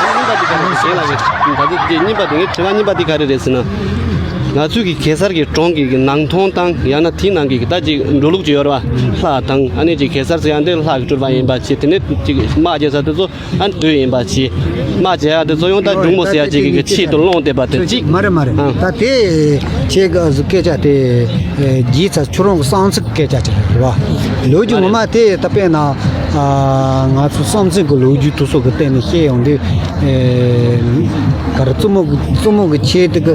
ག་རེ་རེད་ཟེར་ན། ང་ཚོ་དེ་གཉིས་པ་དེ་ག་རེ་རེད་ཟེར་ན། ང་ཚོའི་གི་གེ་སར་གི་གྲོང་གི་གི་ནང་ཐོང་དང་ཡང་ན་དེའི་ནང་གི་གི་ད་ཅིག་འགྲོ་ལུགས་ཅིག་ཡོད་རེད་བ། ལྷ་དང་ཨ་ནི་ཅིག་གེ་སར་ཟེར་ཡང་དེ་ལྷ་གི་སྤྲུལ་པ་ཡིན་པ་ཅིག་དེ་ནས་ཅིག་དམག་རྒྱག་ས་དེ་ཚོ། ཨ་ནི་བདུད་ཡིན་པ་ཆེ། དམག་བྱེད་ཡག་དེ་ཚོ་ཡང་ད་འབྲུག་མོ་ཟེར་ཡག་ཅིག་གི་ཆེད་དུ་སློང་བསྡད་པ་དེ་གཅིག་མ་རེད་མ་རེད། ཨ། ད་དེ་ཁྱེད་ཀྱི་སྐད་ཆ་དེ་རྒྱས་ཚར། ཁྱོད་རང་གི་བསམ་ཚུལ་གྱི་སྐད་ཆ་ཅིག་རེད་བ། ལོ་རྒྱུས་ངོ་མ་དེ་ད་དཔེར་ན་ང་ཚོ་བསམ་ཚུལ་གྱི་ལོ་རྒྱུས་དེ་ཚོ་གི་སྟེང་ནས་བཤད་ཡོང་དུས། ག་རེ་བཙུན་མོ་གི་བཙུན་མོ་གི་ཆེད་དུ་གི་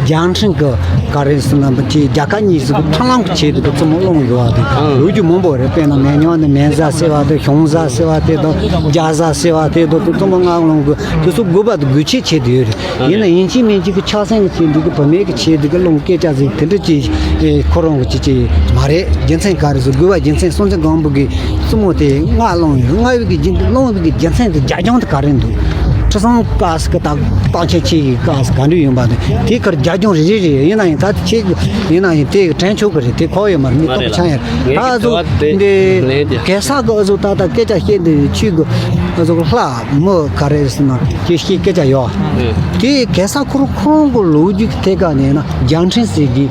རྒྱལ་ཕྲན་གི་ག་རེ་ཟེར་ན་ཅིག་རྒྱལ་ཁབ་གཉིས་སུ་གི་འཕྲང་ལམ་གི་ཆེད་དུ་གི་བཙུན་མོ་སློང་ཡོད་བ་དེ་ལོ་རྒྱུས་མང་པོ་རེད། དཔེར་ན་མེ་ཉོ་ནི་མེ་བཟའ་ཟེར་བ་དེ། གཞོང་བཟའ་ཟེར་བ་དེ་དང་། རྒྱ་བཟའ་ཟེར་བ་དེ་དང་། དེ་ཚོ་མང་སློང་གི་དེ་ཚོ་དགོས་པ་དང་དགོས་ཆེད་ཆེད་དུ་ཡོད་རེད། ཡིན་ན་ཡིན་གཅིག་མིན་གཅིག་གི་ཆགས་སེམས་ཀྱི་ཆེད་དུ་གི་བུད་མེད་ཀྱི་ཆེད་དུ་གི་སློང་སྐད་ཆ་ཟིག་དེ་འདྲ་ཅིག་ཁོ་རང་གི་ཅིག་ཅིག་མ་རེད། རྒྱུ་མཚན་ག་རེ་ཟེར། དགོས་པ་རྒྱུ་མཚན་སྲོང་བཙན་སྒམ་པོ་གི་བཙུན་མོ་དེ་མངགས་སློང་ཡོད། མངགས་ཡོད་གི་རྒྱུ་སློང་ཡོད་གི་རྒྱུ་མཚན་དེ་རྒྱ་ལྗོངས་དེ་ག་རེ་འདུག་ཁྲི་སྲོང་དཀར་ཟེར་གི་ད་སྟག་ཆེན་ཆེ་གི་སྐབས་སུ་ག་འདྲ་ཡོང་པ་དེ་དེ་ཁར་རྒྱ་ལྗོངས་རེ་རེ་རེད། ཡིན་ན་ཡང་ད་ཁྱེད་ཡིན་ན་ཡང་དེ་དྲན་ཆོག་གི་རེད། དེ་ཁོག་ཡོད་མ་རེད། མི་རྟོགས་ཆགས་ཡ་རེད། ད་ཨ་ཟུག་འདི་གེ་སར་གི་ཨ་ཟུག་ད་ད་སྐད་ཆ་བཤད་འདི་ཆོས་གི་ཨ་ཟུག་ལྷ་མི་ག་རེ་ཟེར་ན་ཁྱེད་ཤེས་སྐད་ཆ་ཡོད། དེ་གེ་སར་ཁོ་རང་ཁོ་རང་གི་ལོ་རྒྱུས་ཀྱི་ཐད་ཀ་ནས་ན་རྒྱལ་ཕྲན་ཟེར་གི་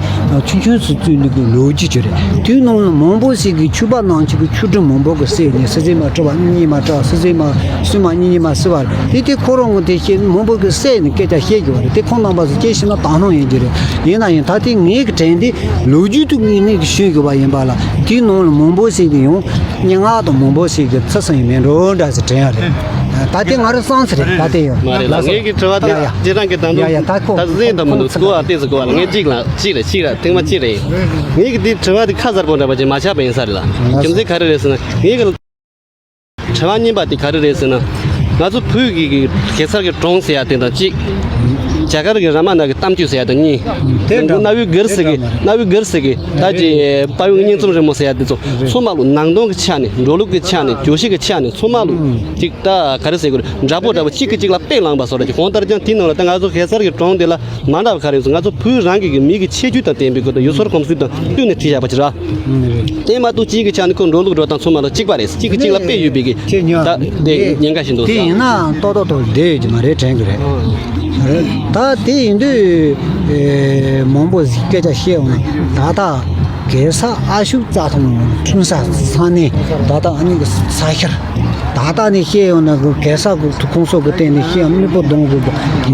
ཆུང་ཆུང་སུ་བཙུན་ནི་གི་ལོ་རྒྱུས་ཅིག་རེད། དེའི་ནང་ལ་མང་པོ་ཟེར་གི་ཆོས་པ་ནང་ཆོས་གི་ཆོས་སྒྲོན་མང་པོ་གི་བསྲེས་ནས་སྲིད་རྩེ་མ་གྲུབ་པ་གཉིས་མ་གྲགས། སྲིད་རྩེ་མ་སྲིད་མ་གཉིས་མ་སྲིད་པ་རེད། དེ་དེ་ཁོ་རང་གི་དེ་བཤད་མང་པོ་གི་བསྲེས་ནས་སྐད་ཆ་བཤད་དགོས་པ་རེད། དེ་ཁོང་རྣམ་པ་ཚོ་སྐྱེས་ཤི་ན་དག་སྣང་ཡིན་གྱི་རེད། ཡིན་ན་ཡང་ད་ལྟའི་ངེད་ཀྱི་དྲན་དེ་ལོ་རྒྱུས་དུ་ངེས་ངེས་ཀྱི་ཤོད་དགོས་པ་ཡིན་པ་ལ། དེའི་ནང་ལ་མང་པོ་ཞིག་གི་ཡང་སྙན་ངག་དང་མང་པོ་ཞིག་གི་ཚུལ་སོང་ཡིན་མིན་འགྲོ་འདྲ་ཞིག་དྲན་ཡ་རེད། ད་ལྟའི་ང་རང་བསམ་ཚུལ་རེད། ད་ལྟའི་ཡང་མ་རེད་ལ། ལགས་སོ། ངེད་ཀྱི་དྲི་བ་དེ་ཡ་ཡ། ཇེ་རང་གི་དང་ཡ་ཡ། ད་ཁོ་ད་གཟིགས་དང་མི་འདུག་ཁོ་ཚོ་གོ་བ་ཏོག་ཙམ་གོ་བ་ལ། ངས་གཅིག་ལ་གཅིག་རེད། གཅིག་ར་ཐེངས་མ་གཅིག་རེད། ངེད་ཀྱི་དེ་དྲི་བ་དེ་ཁ་གསལ་པོ་འདྲ་པོ་ཅིག་མ་ཆགས་པ་ཡིན་ས་རེད་ལ། རྒྱུ་མཚན་ག་རེ་རེད་ཟེར་ན། ངེད་ཀྱི་དྲི་བ་གཉིས་པ་དེ་ག་རེ་རེད་ཟེར་ན། ང་ཚོ་བོད་ཀྱི་གེ་སར་གྱི་གྲོང་ཟེར་ཡ་དེ་དང་གཅིག་རྒྱ་གར་གྱི་རཱ་མ་ན་གི་གཏམ་རྒྱུད་ཟེར་ཡ་དང་གཉིས། དེ་འདྲ་གནའ་བོའི་གུར་ཟེར་གི་གནའ་བོའི་གུར་ཟེར་གི་ད་ཅི་དཔལ་ཡོན་གཉིས་འཛོམས་རི་མོ་ཟེར་ཡ་དེ་ཚོ་ཚང་མ་ལོ་ནང་དོན་གྱི་ཆ་ནས། འགྲོ་ལུགས་ཀྱི་ཆ་ནས། བརྗོད་གཞི་གི་ཆ་ནས་ཚང་མ་ལོ་ཅིག་ད་ག་རེ་ཟེར་དགོས་རེད། འདྲ་པོ་འདྲ་པོ་གཅིག་གིས་གཅིག་ལ་དཔེ་བླངས་པ་བཟོ་འདྲ་ཅིག་གང་ལྟར་ཀྱང་དེའི་ནང་ལ་ད་ང་ཚོ་གེ་སར་གྱི་གྲོང་སྡེ་ལ་མ་འདྲ་བ་ག་རེ་ཡོད་ཟེར། ང་ཚོ་བོད་རང་གི་གི་མི་གི་ཁྱད་ཆོས་དང་ལྡན་པའི་སྐོར་དུ་ཡུལ་སྲོལ་གོམས་སྲོལ་དང་བསྟུན་ནས་བྲིས་བཞག་པ་ཅིག་ར། དེ་མ་གཏོགས་གཅིག་གི་ཆ་ནས་ཁོ་འགྲོ་ལུགས་འགྲོ་སྟངས་ཚང་མ་ལ་གཅིག་པ་རེད། གཅིག་གིས་གཅིག་ལ་དཔེ་ཡོད་པའི་གི་ཁྱེད་ཉོ་ད་དེ་ཉེན་ཁ་ཞིག་འདུག་དེ་ཟེར། ཡིན་ནའང་ཏོག་ཏོག་ཏོག་བསྡད་ཡོད་ཀྱི་མ་རེད་དྲན་གི་རེད། རེད། ད་དེ་ཡིན་དུས་ཨེ་མང་པོ་ཞིག་སྐད་ཆ་བཤད་འོང་ན། ད་ལྟ་གེ་སར་ཨ་ཤུག་རྩྭ་ཐང་འཁྲུངས་ས་ས་གནས། ད་ལྟ་ཨ་ནི་གི་ས་ཤར། ད་ལྟ་ནས་བཤད་ཡོང་ན་གི་གེ་སར་གི་ཁོང་ཚོ་གི་སྟེང་ནས་བཤད་ཡོང་། སྨུག་པོ་གདོང་གི་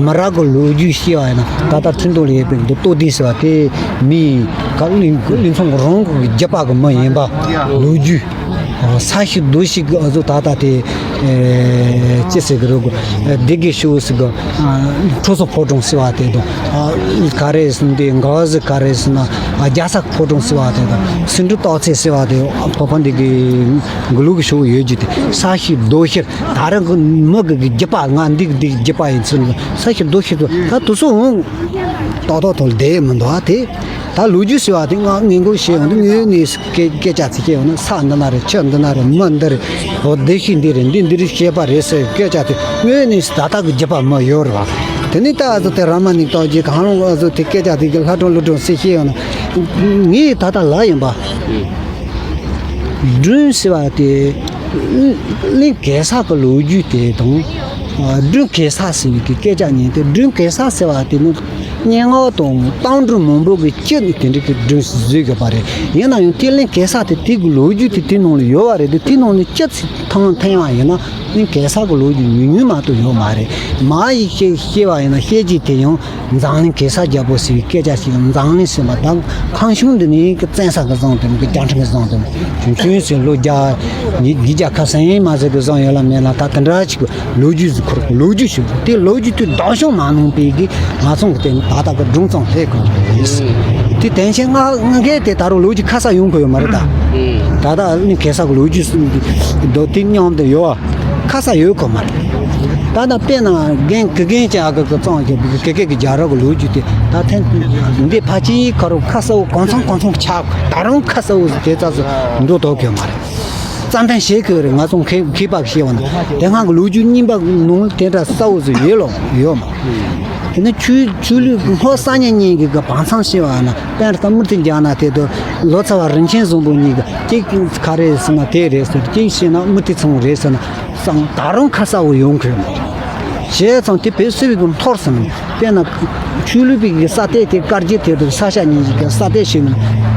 མི་རབས་གི་ལོ་རྒྱུས་བཤད་པ་ཡིན་ན། ད་ལྟ་ཁྲིན་ཏུའུ་ལ་ཡོད་པའི་འདི་ལྟོ་ལྡན་ཟེར་བ་དེ་མི་ག་གླིང་གླིང་ཚོམ་རོང་གི་རྒྱུད་པ་གི་མི་ཡིན་པ་ལོ་རྒྱུས། ས་གཞི་རྡོ་གཞི་གི་ཨ་ཟོ་ད་ལྟ་དེ་ཨེ་ཅི་ཟེར་གི་རེད་གོ། སྡེ་དགེ་ཤོད་ཟེར་གི། ཁྲོ་ཟོ་ཕོ་བྲང་ཟེར་བ་དེ་དང་། ག་རེ་ཟེར་ན་དེ་མགར་བ་ཟི་ག་རེ་ཟེར་ན་རྒྱ་ཚ་ཕོ་བྲང་ཟེར་བ་དེ་དང་། སེ་འབྲུ་སྟག་རྩེ་ཟེར་བ་དེ་ཕོ་ཕ་འདི་གི་གི་ལུགས་ཀྱི་ཤོད་ཡོད་རྒྱུ་དེ། ས་གཞི་རྡོ་གཞི་ད་རང་གི་མི་གི་གི་རྒྱུད་པ། ང་འདི་གི་འདི་གི་རྒྱུད་པ་ཡིན་ཚུལ་ས་གཞི་རྡོ་གཞི་དུ་ད་དུ་སོང་ཏོག་ཏོག་ཏོག་བསྡད་མི་འདུག་ཨ། དེ་ད་ལོ་རྒྱུས་ཟེར་བ་དེ་ང་ངས་འགོ་བཤད་ཡོང་དུས་དངོས་ནས་སྐད་སྐད་ཆ་ཚིག་སྐྱེ་ཡོང་ན། ས་འདི་ན་རེད། ཆུ་འདི་ན་རེད། མི་འདི་རེད། འོ་སྡེ་ཤིག་འདི་རེད། འདི་འདི་རེད། བཤད་པ་རེད་ཟེར་སྐད་ཆ་དེ་དངོས་གནས་ད་ལྟ་གི་རྒྱུད་པ་མི་ཡོད་རེད་བ། དེ་ནས་ད་ཨ་ཟོ་དེ་ར་མ་ནིག་ཏོག་ཅིག་གང་རུང་ཨ་ཟོ་དེ་སྐད་ཆ་དེ་གི་ལྷ་སྒྲུང་ལུག་སྒྲུང་ཟེར་བཤད་ཡོང་ན། ངས་ད་ལྟ་ལབ་ཡིན་པ། སྒྲུང་ཟེར་བ་དེ་གླིང་གེ་སར་གི་ལོ་རྒྱུས་དེ་དང་། སྒྲུང་གེ་སར་ཟེར་བའི་གི་སྐད་ཆ་ཉན་དེ། སྒྲུང་གེ་སར་ཟེར་བ་དེ་ནི་སྙན་ངག་དང་གཏམ་སྒྲུང་མང་པོ་གི་སྤྱི་ནས་དེ་འདྲ་གི་སྒྲུང་བཟོས་ཡོད་པ་རེད། ཡིན་ན་ཡང་དེ་གླིང་གེ་སར་དེ་དེ་གི་ལོ་རྒྱུས་དེ་དེ་ནང་ལ་ཡོད་པ་རེད་དེ། དེ་ནང་ལ་སྤྱི་ཚིག་ཐང་འཐེན་པ་ཡིན་ན་གླིང་གེ་སར་གི་ལོ་རྒྱུས་ཉུང་ཉུང་མ་གཏོགས་ཡོད་མ་རེད། མ་ཡིག་ཤེས་ཤེས་པ་ཡིན་ན་ཤེས་རྒྱུ་དེ་ཡང་འཛམ་གླིང་གེ་སར་རྒྱལ་པོ་ཟེར་བའི་སྐད་ཆ་ཞིག་འཛམ་གླིང་ཟེར་བ་དང་ཁམས་གཞུང་འདི་ནས་གི་བཙན་ས་གི་བཟང་དེ་གི་རྒྱ་ཕྲན་གི་བཟང་དེ་གི་ཁྱོད་ཚོས་ལོ་བརྒྱ་ཉིས་བརྒྱ་ཁ་སང་མ་ཟེར་གི་བཟང་ཡོད་ལ་མེད་ལ། ད་དེ་འདྲ་ཅིག་གི་ལོ་རྒྱུས་ཟིག་ཁུར་ལོ་རྒྱུས་ཞིག་དེ་ལོ་རྒྱུས་དུས་ཟླ་གཞུང་མ་ནང་པའི་གི་ང་ཚོ་གི་དེ་ད་ལྟ་གི་སྒྲུང་ཙམ་ལྷད་གི་རེད། དེ་དེང་ཆེན་ང་ང་གས་དེ་ད་རུང་ལོ་རྒྱུས་ཁ་ས་ཡོང་གི་ཡོད་མ་རེད་ད། ད་ལྟ་ནི་གེ་སར་གི་ལོ་རྒྱུས་སུ་འདི་དེ་མཉམ་དུ་ཡོད་ཁ་ས་ཡོད་གི་མ་རེད། ད་ལྟ་དཔེར་ན་རྒན་གི་རྒན་ཅག་གི་གི་གཙང་གི་གི་གེ་གེ་གི་རྒྱལ་རབས་གི་ལོ་རྒྱུས་དེ་ད་ཐེངས་འདི་ཕལ་ཆེར་ཁ་རུ་ཁ་ས་བོ་གང་ཚང་གང་ཚང་ཆགས། ད་རུང་ཁ་ས་བོ་དེ་ཙམ་སུ་འགྲོ་ཐུབ་གི་མ་རེད། རྩ་འཐེན་བྱེད་དགོས་རེད། ང་ཚོ་མཁས་མཁས་པ་ཞེས་པ་ན་དེ་སྔ་གི་ལོ་རྒྱུས་རྙིང་པ་ནང་དེ་འདྲ་གསལ་བོ་ཟིག་ཡོད་ལོ་ཡོད་མ། དེ་ནི་ཆོས་ཆོས་ལུགས་ཀྱི་སྔོ་ས་ཉིན་གཉིས་ཀྱི་གི་བང་ཚང་ཞེས་པ་ན་དཔེར་ན་ད་མུ་ཏིག་རྒྱག་ན་དེ་དུ་ལོ་ཙཱ་བ་རིན་ཆེན་བཟང་པོ་གཉིས་ཀྱི་གཅིག་ག་རེ་ཟེར་ན་དེ་རེད་ཟེར། གཅིག་བཤད་ན་མུ་ཏིག་ཚང་རེད་ཟེར་ན་སང་ད་རུང་ཁ་གསལ་བོ་ཡོང་གི་ཡོད་མ། བྱས་ཙང་དེ་བོད་སིལ་བུའི་གི་འཐོར་ཟིན། དཔེར་ན་ཆོས་ལུགས་པའི་གི་ས་སྟེང་དེ་དཀར་རྒྱན་དེ་དུ་ས་ཆ་གཉིས་ཀྱི་ས་སྟེང་ཞིག་ནས་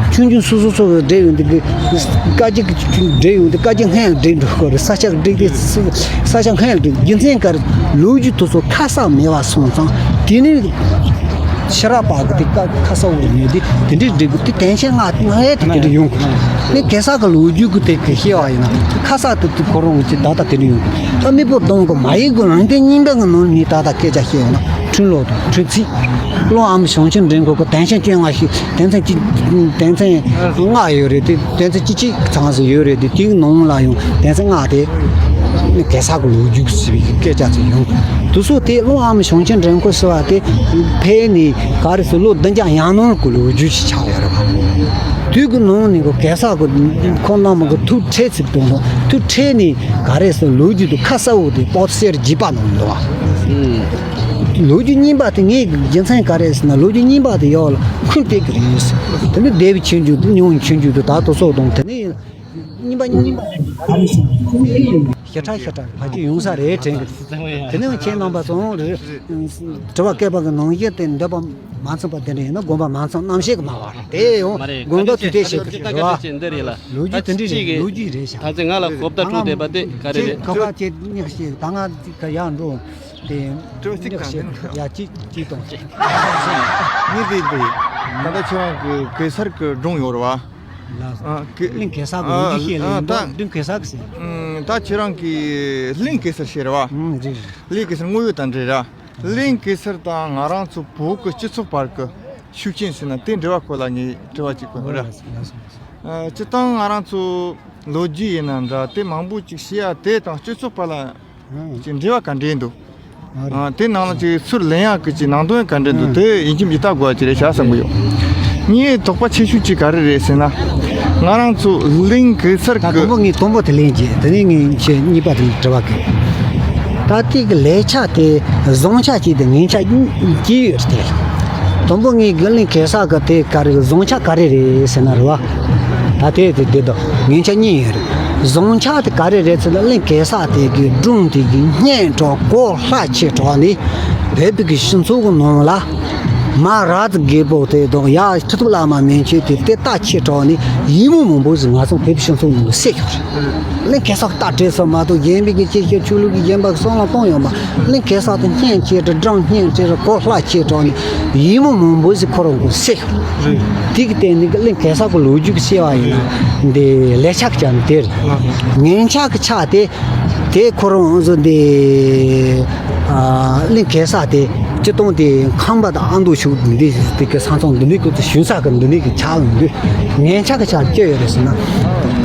ཆུང་ཆུང་སོ་སོ་སོ་གི་འདྲེ་ཡོང་དུས་གི་དཀར་རྒྱན་གི་འདྲེ་ཡོང་དུས་དཀར་རྒྱན་སྔོན་ལ་འདྲེ་འགྲོ་དགོས་རེད། ས་ཆ་གི་འདྲེ་དེ་ས་ཆ་སྔོན་ལ་འདྲེ་རྒྱུ་མཚན་ག་རེ་ལོ་རྒྱུས་དེ་ཚོ་ཁ་གསལ་མེད་པ་སོང་ཙང་དེ་ནི་ཕྱི་རབས་པ་གི་དེ་ཁ་ཁ་གསལ་བོ་མེད་དེ་དེ་འདྲའི་འདྲེ་གི་དེ་དེང་ཆེན་ང་ང་ཡས་དེ་དེ་འདྲ་ཡོང་གི་ནི་གེ་སར་གི་ལོ་རྒྱུས་གི་དེ་གི་བཤད་པ་ཡིན་ན་ཁ་གསལ་དེ་དེ་ཁོ་རང་གི་ད་ལྟ་དེ་འདྲ་ཡོང་གི་ད་མི་བོ་གདོང་གི་མ་ཡིག་གི་རང་བཙན་རྙིང་པ་གི་ནང་ནས་ད་ལྟ་སྐད་ཆ་བཤད་ཡོང་ན། འཁྲུན་ལོག་དང་འཁྲུན་ཚིག་བློ་ཨ་མ་བྱང་ཆུབ་འདྲེན་མཁན་གྱི་དོན་ཚན་བཅོ་ལྔ་ཞིག་དོན་ཚན་གཅིག་དོན་ཚན་ལྔ་ཡོད་རེད་དེ། དོན་ཚན་གཅིག་གཅིག་ཚང་ཟིག་ཡོད་རེད་དེ། དེའི་ནང་ལ་ཡང་དོན་ཚན་ལྔ་དེ་གེ་སར་གྱི་ལོ་རྒྱུས་ཟེར་བའི་སྐད་ཆ་ཚོ་ཡོང་། དེ་ཚོ་དེ་བློ་ཨ་མ་བྱང་ཆུབ་འདྲེན་མཁན་ཟེར་བ་དེ་ཕེབས་ནས་ག་རེ་ཟེར་ལོ་བདུན་བརྒྱ་ཡར་སྔོན་གྱི་ལོ་རྒྱུས་ཤིག་ཆགས་ཡོད་རེད་བ། དུས་ཀྱི་ནང་ནས་གི་གེ་སར་གྱི་ཁོང་རྣམས་ཀྱི་ཐུགས་ཁྲལ་ཚིག་དང་ཐུགས་ཁྲལ་ནས་ག་རེ་ཟེར་ལོ་རྒྱུས་དེ་ཁ་གསལ་བོ་དེ་པོ་ཏི་གསར་བརྗེ་པ་ནང་འདུག་བ། ལོ་རྒྱུས་རྙིང་པ་དེ་ངས་རྒྱུ་མཚན་ག་རེ་ཟེར་ན་ལོ་རྒྱུས་རྙིང་པ་དེ་ཡག་ལ་ཁུངས་གཏད་ཀྱི་རེད། དེ་ནི་སྡེ་པའི་ཆོས་འབྱུང་ཉུང་ཆོས་འབྱུང་དུ་ད་དུ་སོགས་དང་དེ་ནི་རྙིང་པ་རྙིང་པ་ག་རེ་ཟེར་ཞེ་དྲག་ཞེ་དྲག་ཕལ་ཆེར་ཡོང་ས་རེད་དྲན་གི། དེ་ནི་ཁྱེད་རྣམ་པ་ཚོ་དྲི་བ་བཀོད་པ་གི་ནང་བཞིན་དེ་འདོད་པ་མ་ཚིམ་པ་དེ་འདྲ་ཡིན་ན་དགོངས་པ་མ་ཚོམ། རྣམ་ཤེས་ཀྱི་སྨྲ་བ་རེད། དེ་ཡང་དགོངས་དག་དུས་དེ་བྱེད་ཀྱི་རེད་བ། ལོ་རྒྱུས་དེ་འདྲ་རེད། ལོ་རྒྱུས་རེད་ཤག་ད་ཚེ་ང་ལ་གོ་བརྡ་སྤྲོད་བསྡད་པ་དེ་ག་རེ་རེད། ཁ་ཁ་ཁྱེད་གཉིས་ཀ་ཤེས། ད་ང་ཡར་འགྲོ། དེ་སྤྲོད་ཚིག་གང་རེད། ཡ་གཅིག་གཅིག་དང་གཅིག་གཉིས་དེ་འདུག་ད་ལྟ་ཁྱེད་རང་གི་གེ་སར་གི་སྒྲུང་ཡོད་རེད་བ། ལགས་སོ། ཨ་གི་གླིང་གེ་སར་གི་ལོ་རྒྱུས་བཤད་ལེ་ཡིན་ད། སྒྲུང་གེ་སར་གི་ཟེར། ཨ་ད་ཁྱེད་རང་གི་གླིང་གེ་སར་བཤད་རེད་བ། ཨང་རེད་རེད། གླིང་གེ་སར་དངོས་ཡོད་དང་འབྲེལ་ར། གླིང་གེ་སར་དང་ང་རང་ཚོ་བོད་ཀྱི་སྤྱི་ཚོགས་བར་གྱི་ཤུགས་རྐྱེན་ཟེར་ན་དེ་འབྲེལ་བ་སྐོར་ལ་ངས་དྲི་བ་གཅིག་བཀོད་ཡོད་ར། ལགས་སོ་ལགས་སོ། ཨ་སྤྱིར་བཏང་ང་རང་ཚོ་ལོ་རྒྱུས་ཡིན་ན་འདྲ་དེ་མང་པོ་ཅིག་བཤད་ཡ་དེ་དང་སྤྱི་ཚོགས་བར་ལ་ཨང་ཅིག་འབྲེལ་བ་ག་འདྲས་འདུག་ཨ། དེ་ནང་ལ་ཅིག་ཚུར་ལེན་ཡག་གི་ཅིག་ནང་དོན་ག་འདྲ་འདུག་དེ་ཡིན་གཅིག་མིན་གཅིག་ལྟ་དགོས་ཅིག་རེད་བྱ་བསམ་གི་ཡོད། ངའི་དོགས་པ་ཆེ་ཤོས་ཅིག་ག་རེ་རེད་ཟེར་ན། ང་རང་ཚོ་གླིང་གེ་སར་ད་གི་དང་པོ་ངས་དང་པོ་དེ་ལེན་རྗེས་དེ་ནས་ངས་ཆེ་གཉིས་པ་དེ་ལ་དྲི་བ་གི། ད་ལྟའི་གི་ལས་འཆར་དེ་བཟང་ཆ་གཅིག་དང་ངན་ཆ་གཅིག་ཡོད་རེད་དེ། དང་པོ་ངས་གི་གླིང་གེ་སར་གི་དེ་ག་རེ་བཟང་ཆ་ག་རེ་རེད་ཟེར་ན་རེད་བ། ད་དེ་དེ་དེ་དང་ངན་ཆ་གཉིས་ཡོད་རེད། བཟང་ཆ་དེ་ག་རེ་རེད་ཟེར་ན་གླིང་གེ་སར་དེ་གི་སྒྲུང་དེ་གི་སྙན་གྲགས་གོ་ལྷག་ཆེ་དྲགས་ནས་བོད་པའི་གི་སྤྱི་ཚོགས་གི་ནང་ལ། མ་ར་ཙི་རྒད་པོ་དེ་དང་ཡ་ཁྲི་ཐུབ་བླ་མ་མན་ཆད་དེ་དེ་ལྟ་ཆེ་དྲགས་ནས་ཡིད་སྨོན་མང་པོ་ཞིག་ང་ཚོ་བོད་པའི་སྤྱི་ཚོགས་ནང་གི་སད་ཤོར་རེད། གླིང་གེ་སར་ལྟ་བྲལ་སོང་མ་གཏོགས་གཞན་པའི་གི་ཅི་ཞིག་ཆོས་ལུགས་ཀྱི་གཞན་པ་གི་བསམ་བློ་གཏོང་ཡོད་མ། གླིང་གེ་སར་དེ་སྙན་ཆེ་དྲགས་སྒྲུང་སྙན་ཆེ་དྲགས་གོ་ལྷག་ཆེ་དྲགས་ནས་ཡིད་སྨོན་མང་པོ་ཞིག་ཁོ་རང་གི་སད་ཤོར་རེད། དེ་གི་སྟེང་ནས་གི་གླིང་གེ་སར་གི་ལོ་རྒྱུས་ཀྱི་བཤད་པ་ཡིན་ན་འདི་ལས་འཆར་གི་ཆ་ནས་དེ་རེད། ངན་འཆར་གི་ཆ་དེ། དེ་ཁོ་རང་ཚོ་འདི་ཨ་གླིང་གེ་སར་དེ་སྤྱིར་བཏང་དེ་ཁང་པ་དང་ཨ་མདོ་ཕྱོགས་འདི་དེ་གི་ས་མཚམས་འདི་ནས་ཀྱི་ཞུན་ས་གི་འདི་ནས་ཀྱི་ཆགས་འདུག་ངན་ཆགས་ཀྱི་ཆགས་སྐྱོ་ཡོད་རེད་ཟེར་ན།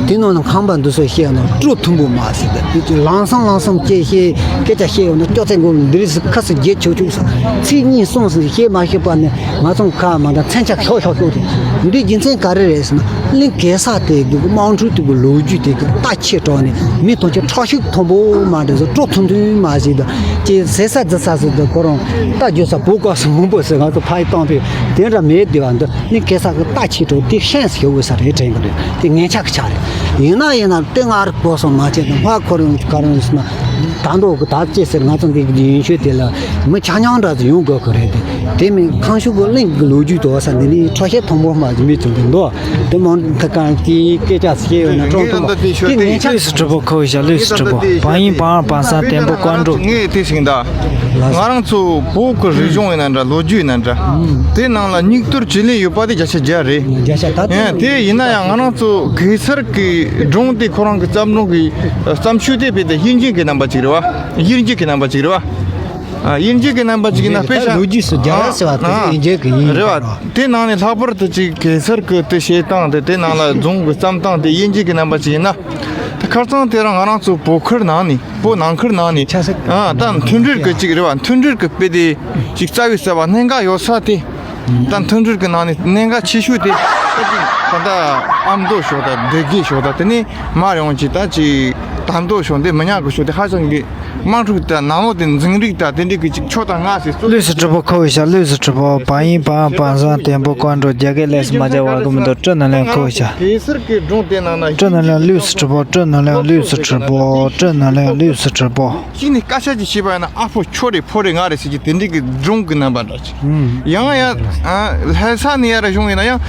དེ་ནང་ན་ཁང་པ་འདི་ཚོ་བཤད་ན་སྤྲོ་མཐུན་པོ་མ་ཟེར་ཏེ་དེ་ལམ་སང་ལམ་སང་སྐད་བཤད་སྐད་ཆ་བཤད་ཡོང་ན་སྐྱོ་ཚད་མགོ་འདི་རེད་ཟེར་ཁ་སང་བརྗེད་ཆོག་ཆོག་ས་ཚིག་གཉིས་གསུངས་ཟིན་བཤད་མ་ཤེས་པ་ནི་ང་ཚོ་ཁ་མ་དང་མཚན་ཆ་ཤོག་ཤོག་ཤོག་དེ་འདི་རྒྱུ་མཚན་ག་རེ་རེད་ཟེར་ན། གླིང་གེ་སར་དེ་གི་དམངས་ཁྲོད་དེ་གི་ལོ་རྒྱུས་དེ་གི་རྟ་ཆེ་དྲགས་ནས་མི་ཐམས་ཅད་ཁྲག་ཤུགས་མཐོན་པོ་མ་འདྲ་བཟོ་སྤྲོ་ཐུང་ཐུང་མ་ཞིག་དང་ཅེས་ཟེར་ས་རྫི་ས་ཟེར་དུ་ཁོ་རང་རྟ་རྒྱུག་ས་བོད་སྐབས་སུ་མང་པོ་ཟེར་ང་ཚོ་ཕ་ཡི་བཏང་པས་དེ་འདྲ་མེད་དེ་བ་འདི་གླིང་གེ་སར་གི་རྟ་ཆེ་དྲགས་དེ་ཤན་ཟེར་ཡོད་ས་རེད་དྲན་གི་རེད་དེ་ངན་ཆགས་ཀྱི་ཆགས་རེད། ཡིན་ན་ཡིན་ན་དེ་སྔ་རུ་གོ་སོང་མ་བྱས་ཏེ་ཧ་ཁོ་རང་ག་རང་ཟེར་ན་ད་འདོག་གི་ད་ཅེས་ཟེར་ང་ཚོ་འདི་གི་ཡིན་ཤོད་དེ་ལ་མི་ཆ་མཉམ་འདྲ་ཟེར་ཡོང་དགོས་གི་རེད་དེ། དེ་མིན་ཁང་ཤུག་གི་གླིང་གི་ལོ་རྒྱུས་དོ་ས་འདི་ནི་ཁྲོ་ཤེས་མཐོན་པོ་མ་ཞིག་མི་བྱུང་གི་འདུག་དེ་མང་ཐ་གང་གི་སྐད་ཆ་སྐྱེ་ཡོད་ན་ཀྲོང་ཏུ་མ་དེ་ངས་ད་ལྟ་ངན་ཆ་ལུས་སུ་གྲུབ་པོ་ཁོ་བཞག་ལུས་སུ་གྲུབ་པོ་བ་ཡིན་བ་བ་ས་བརྟན་པོ་ཀོན་འགྲོ། ངས་དེ་ཞིག་ད་ང་རང་ཚོ་བོད་ཀྱི་རིག་གཞུང་ཡིན་ན་འདྲ་ལོ་རྒྱུས་ཡིན་ན་འདྲ་དེ་ནང་ལ་སྙིགས་དོར་བྱེད་ལས་ཡོད་པ་དེ་བརྒྱ་ཆ་བརྒྱ་རེད། བརྒྱ་ཆ་ད་ཡང་དེ་ཡིན་ན་ཡང་ང་རང་ཚོ་གེ་སར་གི་སྒྲུང་དེ་ཁོ་རང་གི་བརྩམས་སྒྲུང་གི་བརྩམས་ཆོས་དེ་དཔེ་དེ་དབྱིན་ཇི་གི་རྣམ་པ་ཅིག་རེད་བ། དབྱིན་ཇི་གི་རྣམ་པ་ཅིག་རེད་བ། ཨ། དབྱིན་ཇི་གི་རྣམ་པ་ཅིག་ཡིན་ན་དཔེ་ད་ཆ་ལོ་རྒྱུས་སུ་རྒྱ་ར་ཟེར་བ་དེ་ཨ་དབྱིན་ཇི་གི་ཡིན་རེད་བ། དེ་ནང་ནས་ལྷག་པར་དུ་ཅིག་གེ་སར་གི་དེ་བཤད་སྟངས་དེ་དེ་ནང་ལ་རྫོང་གི་བརྩམས་སྟངས་དེ་དབྱིན་ཇི་གི་རྣམ་པ་ཅིག་ཡིན་ན། དེ་ཁར་ཚང་དེ་རང་ང་རང་ཚོ་བོད་ཁུལ་ནང་ནས་བོད་ནང་ཁུལ་ནང་ནས་ཆ་ཚིག་ཨ་ད་མཐུན་སྒྲིལ་གི་ཅིག་རེད་བ། མཐུན་སྒྲིལ་གི་དཔེ་དེ་ཅིག་རྩ་བའི་རྩ་བ་གནད་འགག་ཡོད་ས་དེ། ད་མཐུན་སྒྲིལ་གི་ནང་ནས་གནད་འགག་ཆེ་ཤོས་དེ་ད་ལྟ་ཨ་མདོ་ཕྱོགས་དང་སྡེ་དགེ་ཕྱོགས་དང་དེ་ནས་མར་ཡོང་ཅིག་ད་ཅིག་ད་མདོ་ཕྱོགས་འདི་མི་ཉག་གི་ཕྱོགས་དེ་ཧ་ཅང་གི་དམངས་ཁྲོད་དང་ནང་ལོགས་དེ་འཛིང་རིགས་དང་དེ་འདྲའི་གི་ཅིག་ཆོས་དང་སྔགས་ཟེར་གཙོ། ལུས་སུ་གྲུབ་པོ་ཁོ་བོའི་ཞབས་ལུས་སུ་གྲུབ་པོ་བ་ཡིན་བ་བ་བཟང་བརྟན་པོ་ཀོན་འགྲོ་རྒྱ་སྐད་ལས་སུ་མ་བྱ་བ་གི་མི་འདུག་སྤྲོ་ནང་ལེན་ཁོ་བོའི་ཞབས། གེ་སར་གི་སྒྲུང་དེ་ནང་ན་སྤྲོ་ནང་ལེན་ལུས་སུ་གྲུབ་པོ་སྤྲོ་ནང་ལེན་ལུས་སུ་གྲུབ་པོ་སྤྲོ་ནང་ལེན་ལུས་སུ་གྲུབ་པོ། གཅིག་ནས་སྐད་ཆ་ཅིག་བཤད་པ་ཡིན་ན་ཨ་ཕོ་ཁྱོད་རེད་ཕོ་རེད་ང་རེད་ཟེར་གྱི་དེ་འདྲའི་གི་སྒྲུང་གི་རྣམ་པ་འདྲ་ཅིག་ཡང་ཡང་ལྷ་ས་ནས་ཡར་བྱུང་ཡིན་ན་ཡང་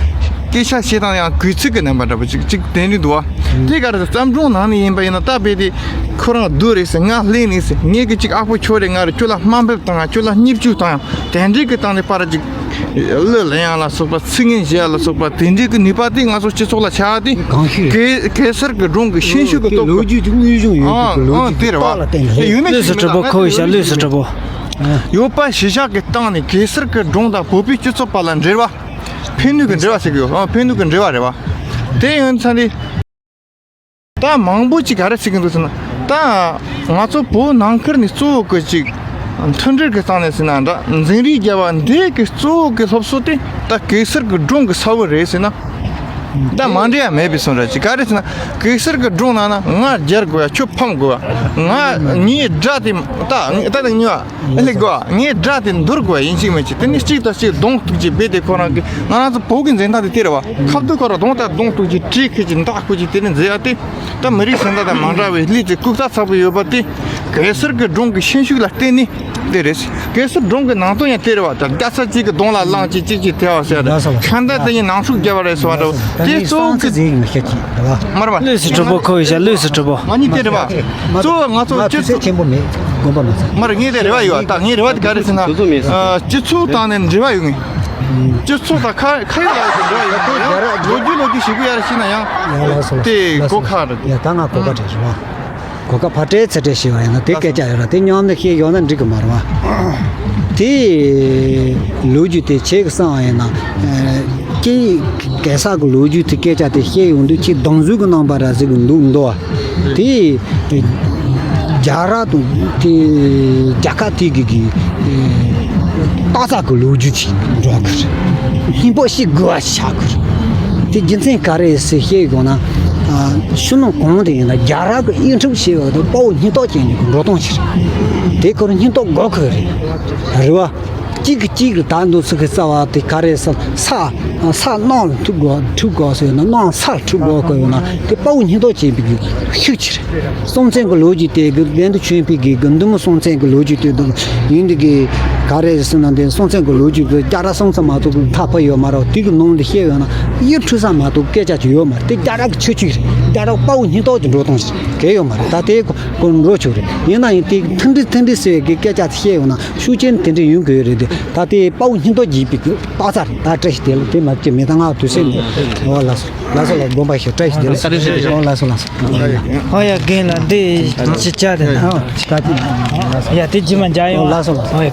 སྐད་ཆ་བཤད་སྟངས་ཡང་གུས་ཚིག་གི་རྣམ་པ་འདྲ་པོ་ཅིག་ཅིག་དེ་འདྲའི་འདུག་བ། དེ་ག་རེ་བརྩམས་སྒྲུང་ནང་ནས་ཡིན་པ་ཡིན་ན་ད་རྦད་དེ་ཁོ་རང་བདུད་རེད་ཟེར་ང་ལྷན་ནས་ཟེར་ངས་གི་ཅིག་ཨ་ཕོ་ཁྱོད་རེད་ང་རེད་ཁྱོད་ལ་དམའ་འབེབས་བཏང་ཡང་ཁྱོད་ལ་བརྙས་བཅོས་བཏང་ཡང་དེ་འདྲའི་གི་སྟངས་ནས་པར་ཅིག་གླུ་ལེན་ཡག་ལ་སོགས་པ་ཚིག་ངན་བཞེས་ཡག་ལ་སོགས་པ་དེ་འདྲའི་གི་ནུས་པ་དེ་ང་ཚོ་སྤྱི་ཚོགས་ལ་ཆགས་ཏེ་གང་ཤེས་གེ་གེ་སར་གི་སྒྲུང་གི་ཤན་ཤུགས་གི་སྟོབས་ལོ་རྒྱུས་ཀྱི་དངོས་བྱུང་ཡོད་ཨང་ཀྱི་ལོ་ཨང་རྒྱུས་དེ་རེད་བ། ཀྱི་རྟགས་ལ་བརྟེན་ནས་ལུས་སུ་གྲུབ་པོ་ཁོ་བོའི་ཞབས་ལུས་སུ་གྲུབ་པོ། ཡོད་པ་གཞི་བཞག་གི་སྟེང་ནས་གེ་སར་གི་སྒྲུང་དང་བོད་པའི་སྤྱི་ཚོགས་བར་ལ་འབྲེལ་བ། ཕན་ནུས་ཀྱི་འབྲེལ་བ་ཟེར་གི་ཡོད་ཨང་ཕན་ནུས་ཀྱི་འབྲེལ་བ་རེད་བ། དེ་ཡིན་ཙང་ནི། ད་མང་པོ་ཅིག་ག་རེ་ཟེར་གི་འདུག་ཟེར་ན། ད་ང་ཚོ་བོད་ནང་ཁུལ་ནས་གཙོ་བོ་གི་ཅིག་མཐུན་སྒྲིལ་གི་སྟེང་ནས་ཟེར་ན་འདྲ་འཛིང་རེས་བརྒྱབ་པ་འདི་གི་གཙོ་བོ་གི་སློབ་གསོ་དེ་ད་གེ་སར་གི་སྒྲུང་གི་ས་བོན་རེད་ཟེར་ན། ད་མ་འདྲེས་ཡ་མེད་པའི་བཟོ་འདྲ་ཅིག་ག་རེ་ཟེར་ན་གེ་སར་གི་སྒྲུང་ནང་ན་ང་རྒྱལ་དགོས་ཡ་ཁྱོད་ཕམ་དགོས་ཡ་ང་ངའི་དགྲ་དེ་ད་ད་ད་ཉོ་ཨ་ལེ་གོ། ངའི་དགྲ་དེ་འདུལ་དགོས་ཡིན་གཅིག་མིན་གཅིག་དེ་ནི་གཅིག་དང་གཅིག་གདོང་གཏུག་ཅིག་རྦད་དེ་ཁོ་རང་གི་ང་རང་ཚོ་བོད་ཀྱི་འཛིན་སྟངས་དེ་དེ་རེད་བ། ཁ་ཐུག་ཁོ་རང་གདོང་ལྟར་གདོང་གཏུག་ཅིག་གྲི་ཁུར་ཅིག་མདའ་ཁུར་ཅིག་དེ་ནི་འཛིན་ཡ་དེ་ད་མི་རིགས་གཞན་དག་དང་མ་འདྲ་བའི་ལུས་ཀྱི་ལྐུགས་རྟགས་ཚ་པོ་ཡོད་པ་དེ་གེ་སར་གྱི་སྒྲུང་གི་ཤན་ཤུགས་ལ་བརྟེན་ནས་དེ་རེད། གེ་སར་སྒྲུང་གི་ནང་དོན་ཡང་དེ་རེད་བ། ད་རྒྱ་ཚ་གཅིག་གི་གདོང་ལ་ལངས་ཅིག་གཅིག་གཅིག་ཐལ་བ་ཟེར་ད་ཁ་འདྲ་དེ་ཡིན་ནང་འཁྲུག་བརྒྱབ་པ་རེད་ཟེར་བ་འདྲ་བོ་དེ་གཙོ་བོ་གི་མར་བ་ལུས་སུ་གྲུབ་པོ་ཁོ་བའི་ཞབས་ལུས་སུ་གྲུབ་པོ། ང་གཉིས་དེ་རེད་བ། གཙོ་བོ་ང་ཚོ་སྤྱི་ཚོགས་ཆེན་པོ་མེད་དགོངས་པ་མ་ཚོམ། མར་ངས་དེ་རེ་བ་ཡོད་ད་ངའི་རེ་བ་དེ་ག་རེ་ཟེར་ན། དེ་ཚོ་མེད་ཨ། སྤྱི་ཚོགས་དང་ནས་འབྲེལ་བ་ཡོད་ངེས། སྤྱི་ཚོགས་དང་ཁ་ཁ་ཡོད་ལ་ཡོད་འབྲེལ་བ་ཡོད་ཡང་ལོ་རྒྱུས་ལོ་རྒྱུས་ཞིག་གུ་ཡར་ཤེས་ན་ཡང་ཡ་ལགས་སོ་ལགས་དེ་སོ་གོ་ལགས་ཁ་སོ་རེད། ཡ་ད་ང་གོ་སྐབས་རེད་རེད་བ། གོ་སྐབས་ཕར་སྤྲད་ཚུར་སྤྲད་ཞེས་པ་ཡིན་ན་དེ་སྐད་ཆ་ཡོད་ར་དེ་མཉམ་དུ་བཤད་ཡོང་ན་འགྲིག་གི་མ་རེད་བ། དེ་ལོ་རྒྱུས་དེ་ཆེ་གི་བསམ་པ་ཡིན་ན། ཀྱེ་གེ་སར་གི་ལོ་རྒྱུས་དེ་སྐད་ཆ་དེ་བཤད་ཡོང་དུས་ཁྱེད་སྡང་ཟུག་གི་རྣམ་པ་ར་ཟིག་གི་འདུག་འདུག་བ། དེ། རྒྱ་ར་དང་དེ་རྒྱལ་ཁབ་དེ་གི་གི་ཨེ་སྟག་རྩལ་གི་ལོ་རྒྱུས་ཅིག་འགྲོ་གི་རེད། སྙིང་པོ་ཞིག་དགོས་པ་ཆགས་གི་རེད། དེ་རྒྱུ་མཚན་ག་རེ་ཟེར་བཤད་དགོས་ན། ཨ་ཕྱི་ནང་གང་དུ་ཡིན་ན་རྒྱ་ར་གི་དབྱེ་འབྱེད་བྱས་པ་དང་དཔའ་བོ་སྙིང་སྟོབས་ཅན་གྱི་འགྲོ་སྟངས་ཤིག་རེད། དེ་ཁོ་རང་སྙིང་སྟོབས་དགོས་གི་རེད། རེད་བ། གཅིག་གིས་གཅིག་གི་ད་འདུག་ཚུལ་གྱི་རྩ་བ་དེ་ག་རེ་ཟེར། ས་ས་གནམ་ལ་འཁྲུག་དགོས་འཁྲུག་དགོས་ཟེར་ན། གནམ་ས་ལ་འཁྲུག་དགོས་དགོས་ཡོད་ན་དེ་དཔའ་བོ་སྙིང་སྟོབས་ཅན་པའི་གི་ཤུགས་ཆེ་རེད། སྲོང་བཙན་གྱི་ལོ་རྒྱུས་དེ་གི་ལན་དུ་བྱོན་པའི་གི་གི་མདུན་མོ་སྲོང་བཙན་གྱི་ལོ་རྒྱུས་དེ་དུ་ཡིན་དེ་གི་ག་རེ་ཟེར་ན། དེ་སྲོང་བཙན་གྱི་ལོ་རྒྱུས་དེ་རྒྱ་ར་སྲོང་བཙན་མ་གཏོགས་གི་མཐའ་ཕབ་ཡོད་མ་རེད། དེ་གི་ནང་དུ་བཤད་ཡོད་ན་ཡིད་འཕྲོག་ས་མ་གཏོགས་སྐད་ཆ་ཅིག་ཡོད་མ་རེད། དེ་རྒྱ་ར་གི་ཆོས་ཅིག་རེད། རྒྱ་ར་དཔའ་བོ་སྙིང་སྟོབས་ཀྱི་འགྲོ་སྟངས་ཤིག་གལ་ཡོད་མ་རེད། ད་དེ་ཁོ་འགྲོ་ཆོག་རེད། ཡིན་ན་ཡང་དེ་མཐུན་སྒྲིལ་མཐུན་སྒྲིལ་ཟེར་བའི་གི་སྐད་ཆ་དེ་བཤད་ཡོད་ན། ཤུགས་རྐྱེན་དེ་འདྲ་ཡོང་གི་ཡོད་རེད་དེ། ད་དེ་དཔའ་བོ་སྙིང་སྟོབས་རྒྱས་པའི་གི་སྟག་རྩལ་རེད། ད་བཀྲ་ཤིས་བདེ་ལེགས། དེ་མ་བྱེད་མི་ད་ང་དུས་ཚོད་མེད། འོ་ལགས་སོ། ལགས་སོ་ལགས། དགོངས་པ་ཞུ། བཀྲ་ཤིས་བདེ་ལེགས། ཨོ་ལགས་སོ་ལགས་སོ། ཨོ་ཡ་རྒན་ལགས། འདི་ཅི་བྱ་དེ་ན། ཨོ་ད་དེ་ཡ་དེ་རྗེས་མ་མཇལ་ཡོང་། ལགས་སོ་ལགས་སོ། ཨོ་ཡ།